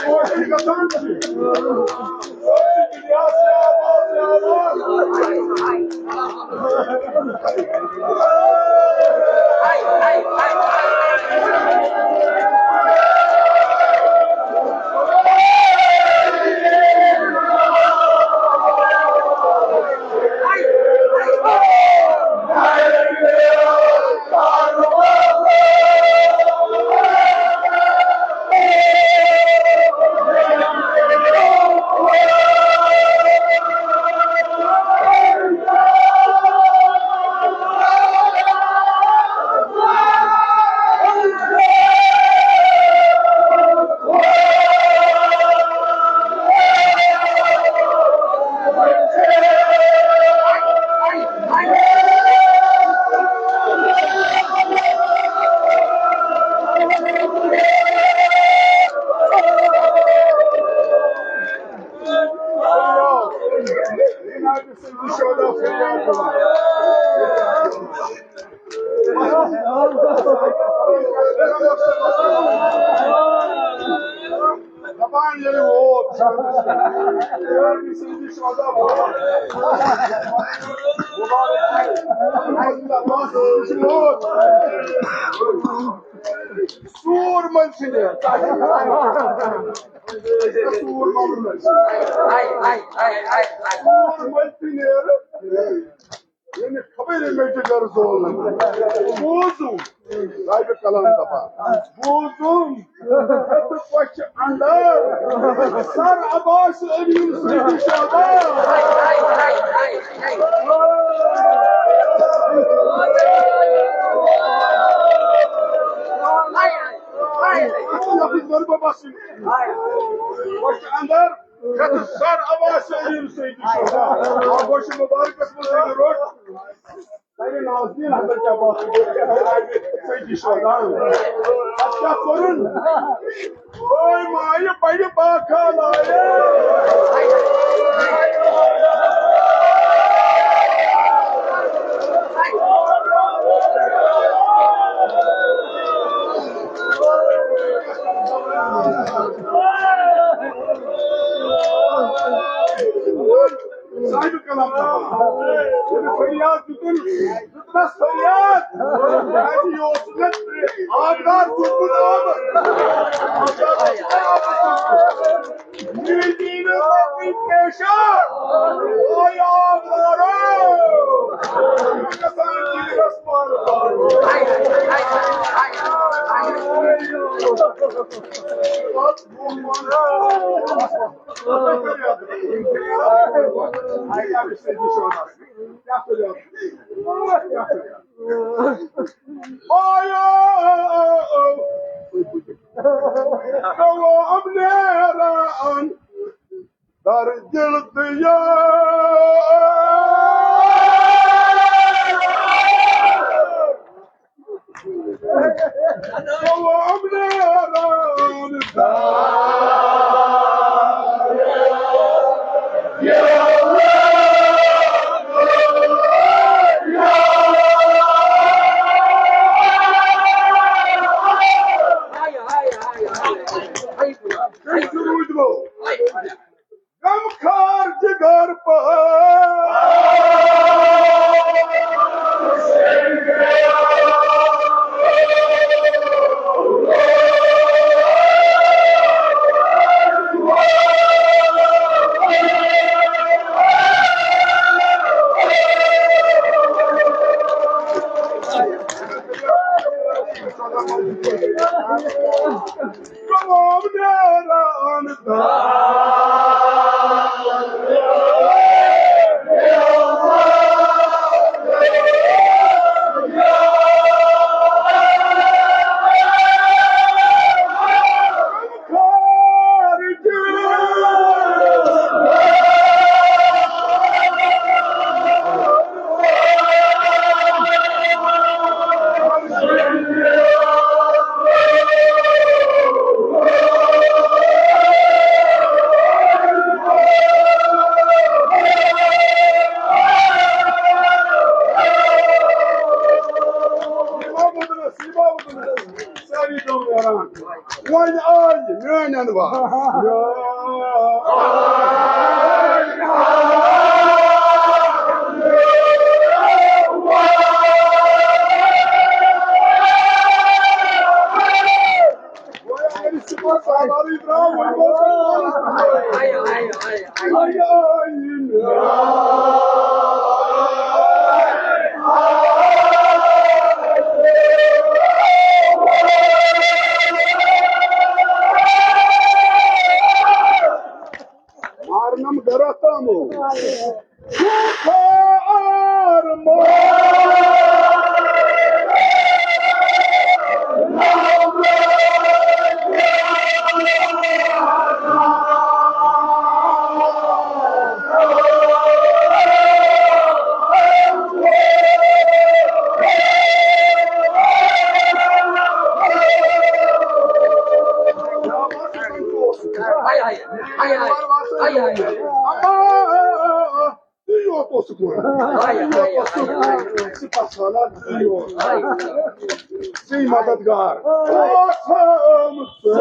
کٲشِر گژھان چھِ۔ کٲشِر دُنیاہَس چھِ آواز، چھِ آواز۔ دپان ییٚلہِ ووت شہرس، ییٚلہِ سیدی شہدا ووت، مبارک چھُ، ووت۔ سوٗر منٛز چھِ نیران۔ سوٗر منٛز چھِ نیران۔ یعنی خبر مےٚ چھُ گرٕ زولُن۔ بوٗزُم۔ صاحبِ کلام دپان۔ بوٗزُم۔ ژٕ کۄچھِ اندر۔ سر عباس علی سیدی شہدا۔ لفظ ورٕ بہٕ بس۔ کۄچھِ اندر۔ سر عباس علی سیدی شہدا۔ آ، گوشہِ مبارکس منٛز ییٚلہِ روٚٹ۔ سارے نازنین حضرت عباس سیدی شہدا۔ اتھ کیٛاہ کوٚرُن؟ اوے مایہِ بَیہِ باکھا لایہِ۔ صاحبِ کلام۔ ییٚلہِ فریاد دیُتُن، دیُتنس فریاد۔ کیٛازِ یہِ اوس نہٕ آبدار دیُتمُت آب۔ میٖٹِنٛگ ٲسٕے پیشہ، اوے آبدارو۔ گژھان جیٖلس پارٕ پارٕ۔ آیا، تمام نیران در دل تیار۔ تمام نیران در غمخوار جگر پہر۔ تمام نیران در وۄنۍ آیہِ میٛانٮ۪ن وارن۔ وۄنۍ آیہِ سالارٕے درٛاو، وۄنۍ گوٚو مارنم گرا تامو۔ ہاے، ہاے، ہاے، ہاے، ہاے، ہاے۔ تی یوت اوسُکھ وَنان۔ ہاے، ہاے، ہاے، ہاے۔ سپاہ سالار تی یوت۔ ہاے۔ تی مددگار۔ قسم سے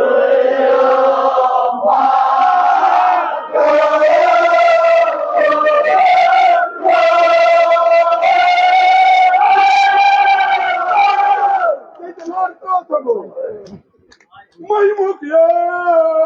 مہموک یار۔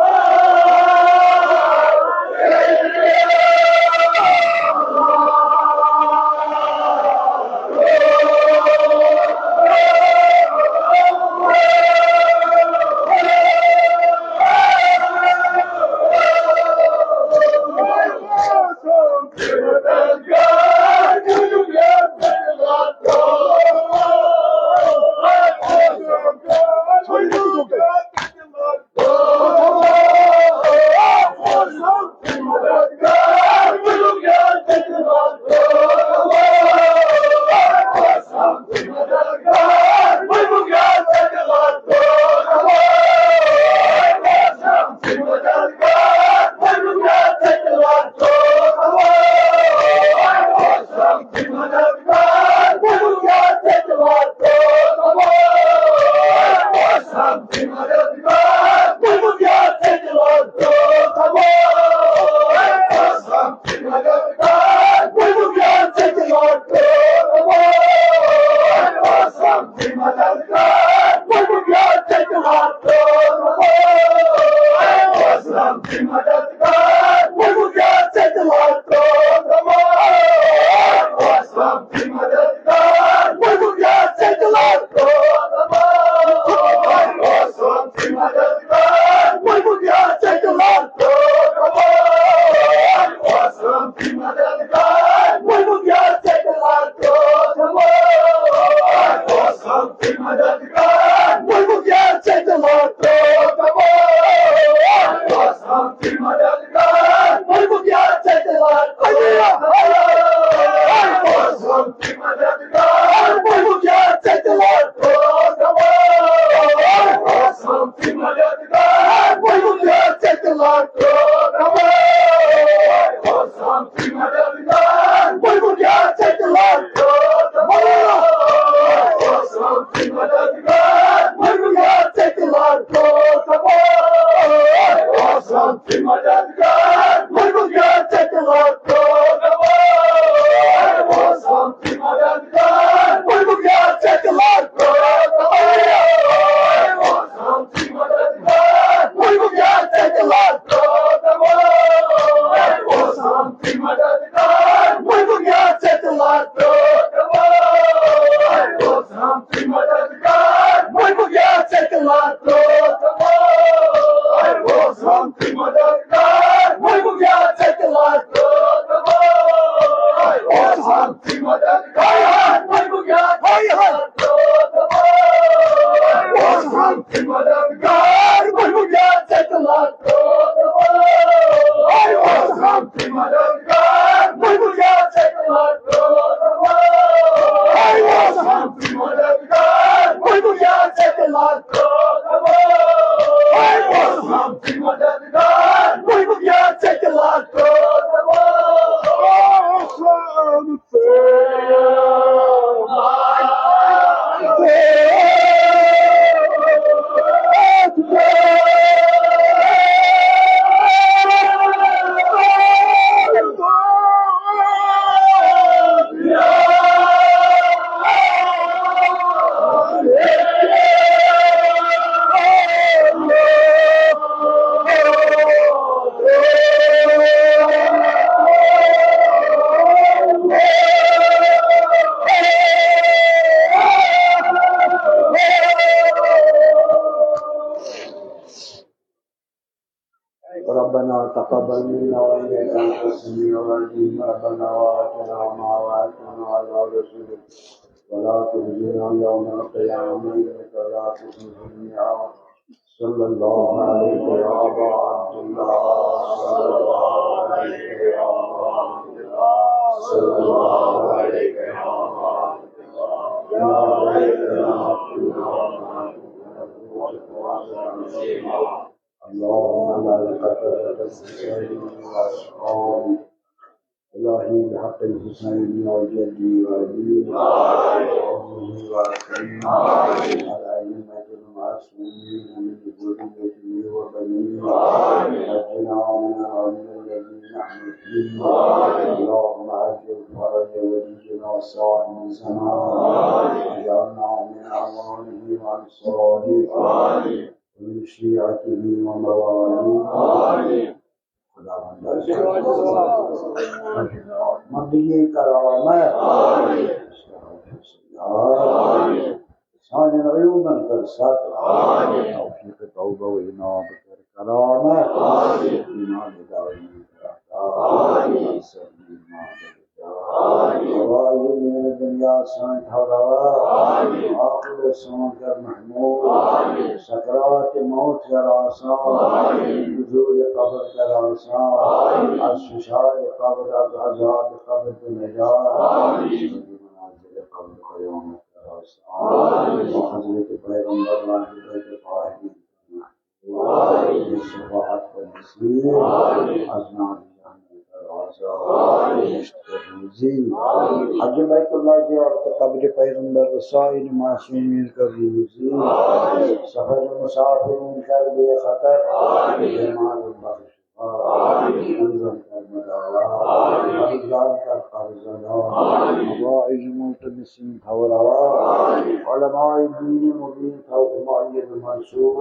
تقبل منا وإنك أنت السميع العليم. ربنا وآتنا ما وعدتنا على رسلك ولا تخزنا يوم القيامة إنك لا تخلف الميعاد. صلى الله عليك يا أبا عبد الله، صلى الله عليك يا أبا عبد الله، صلى الله عليك يا أبا عبد الله. يا ليتنا كنا معكم. اللهم لا تقبل الحسين والأصحاب. إلهي بحق الحسين وجدي وأبي وأمه وأخيه والأئمة المعصومين من ذريته وبنيه، نجنا من الغم الذي نحن فيه. اللهم عجل فرج ولينا وصاحب زمانه، واجعلنا من أعوانه وأنصاره ومن شيعته ومواليه. خداوند، مدنی کرامت، سانٮ۪ن عیوبن کر ستر، توفیق توبہ و انابت کر کرامت، ایمان دائمی کر عطا، سر ایمان عطا۔ حوائج مین دنیا سان تھاو روا، آخر سان کر محمود، سکرات موت کر آسان، نزول قبر کر آسان، از فشار قبر، از عذاب قبر تو نجات، منازل قبر قیامت کر آسان۔ حضرت پیغمبر لاندے طاہرین شفاعت و نصیب، از نار جہنم آزاد، بہشت فردوسی۔ حج بیت اللہ، زیارت قبر پیغمبر، سائر معصومین کر روزی، سفر مسافرین کر بے خطر، بیمار بخش شفا، مریضن کر مداوا، قرضدار کر قرض ادا، حوائج ملتمسین تھاو روا، علماء دین مبین تھاو مؤید منصور۔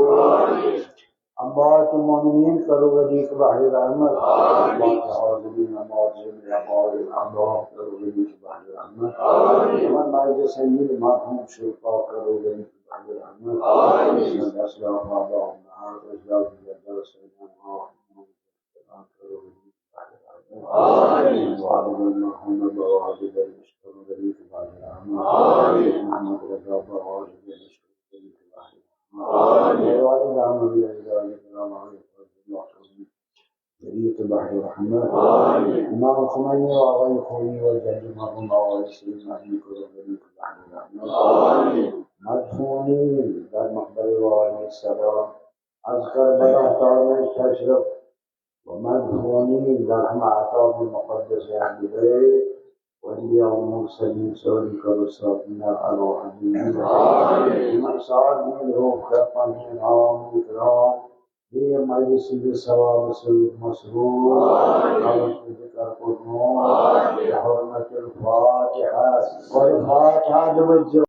اموات المؤمنین کرو غریق بحر رحمت۔ اموات الحاضرین، اموات جميع اقارب الاحباب کرو غریق بحر رحمت۔ اموات سید مرحوم شرفا کرو غریق بحر رحمت۔ اموات اسلاف آبا امہات اجداد جدہ سیدنا محمد کرو غریق بحر رحمت۔ والد المرحوم ابا واجد عشق کرو غریق بحر رحمت۔ محمد رضا ابا واجد عشق کرو غریق بحر رحمت۔ میرے والد احمد رضا علیہ السلام علیہ فرض اللہ کرو غریق بحر رحمت۔ امام خمینی و آقای خمینی و جد مرحوم آقای سید مهدی کرو غریق بحر رحمت۔ مدفونین در مقبرِ والد صدا از کربلا تا مشرف و مدفونین در همه اطراف مقدس اهل بیت و انبیاء و مرسلین سوری کرو ساکن در ارواح جمیعا۔ من ساعت من روح کفن نام اکرام، یہ مجلس به ثواب سید مسرور، قبر ذکر کرنو، بحرمت الفاتحة۔ و الفاتحة۔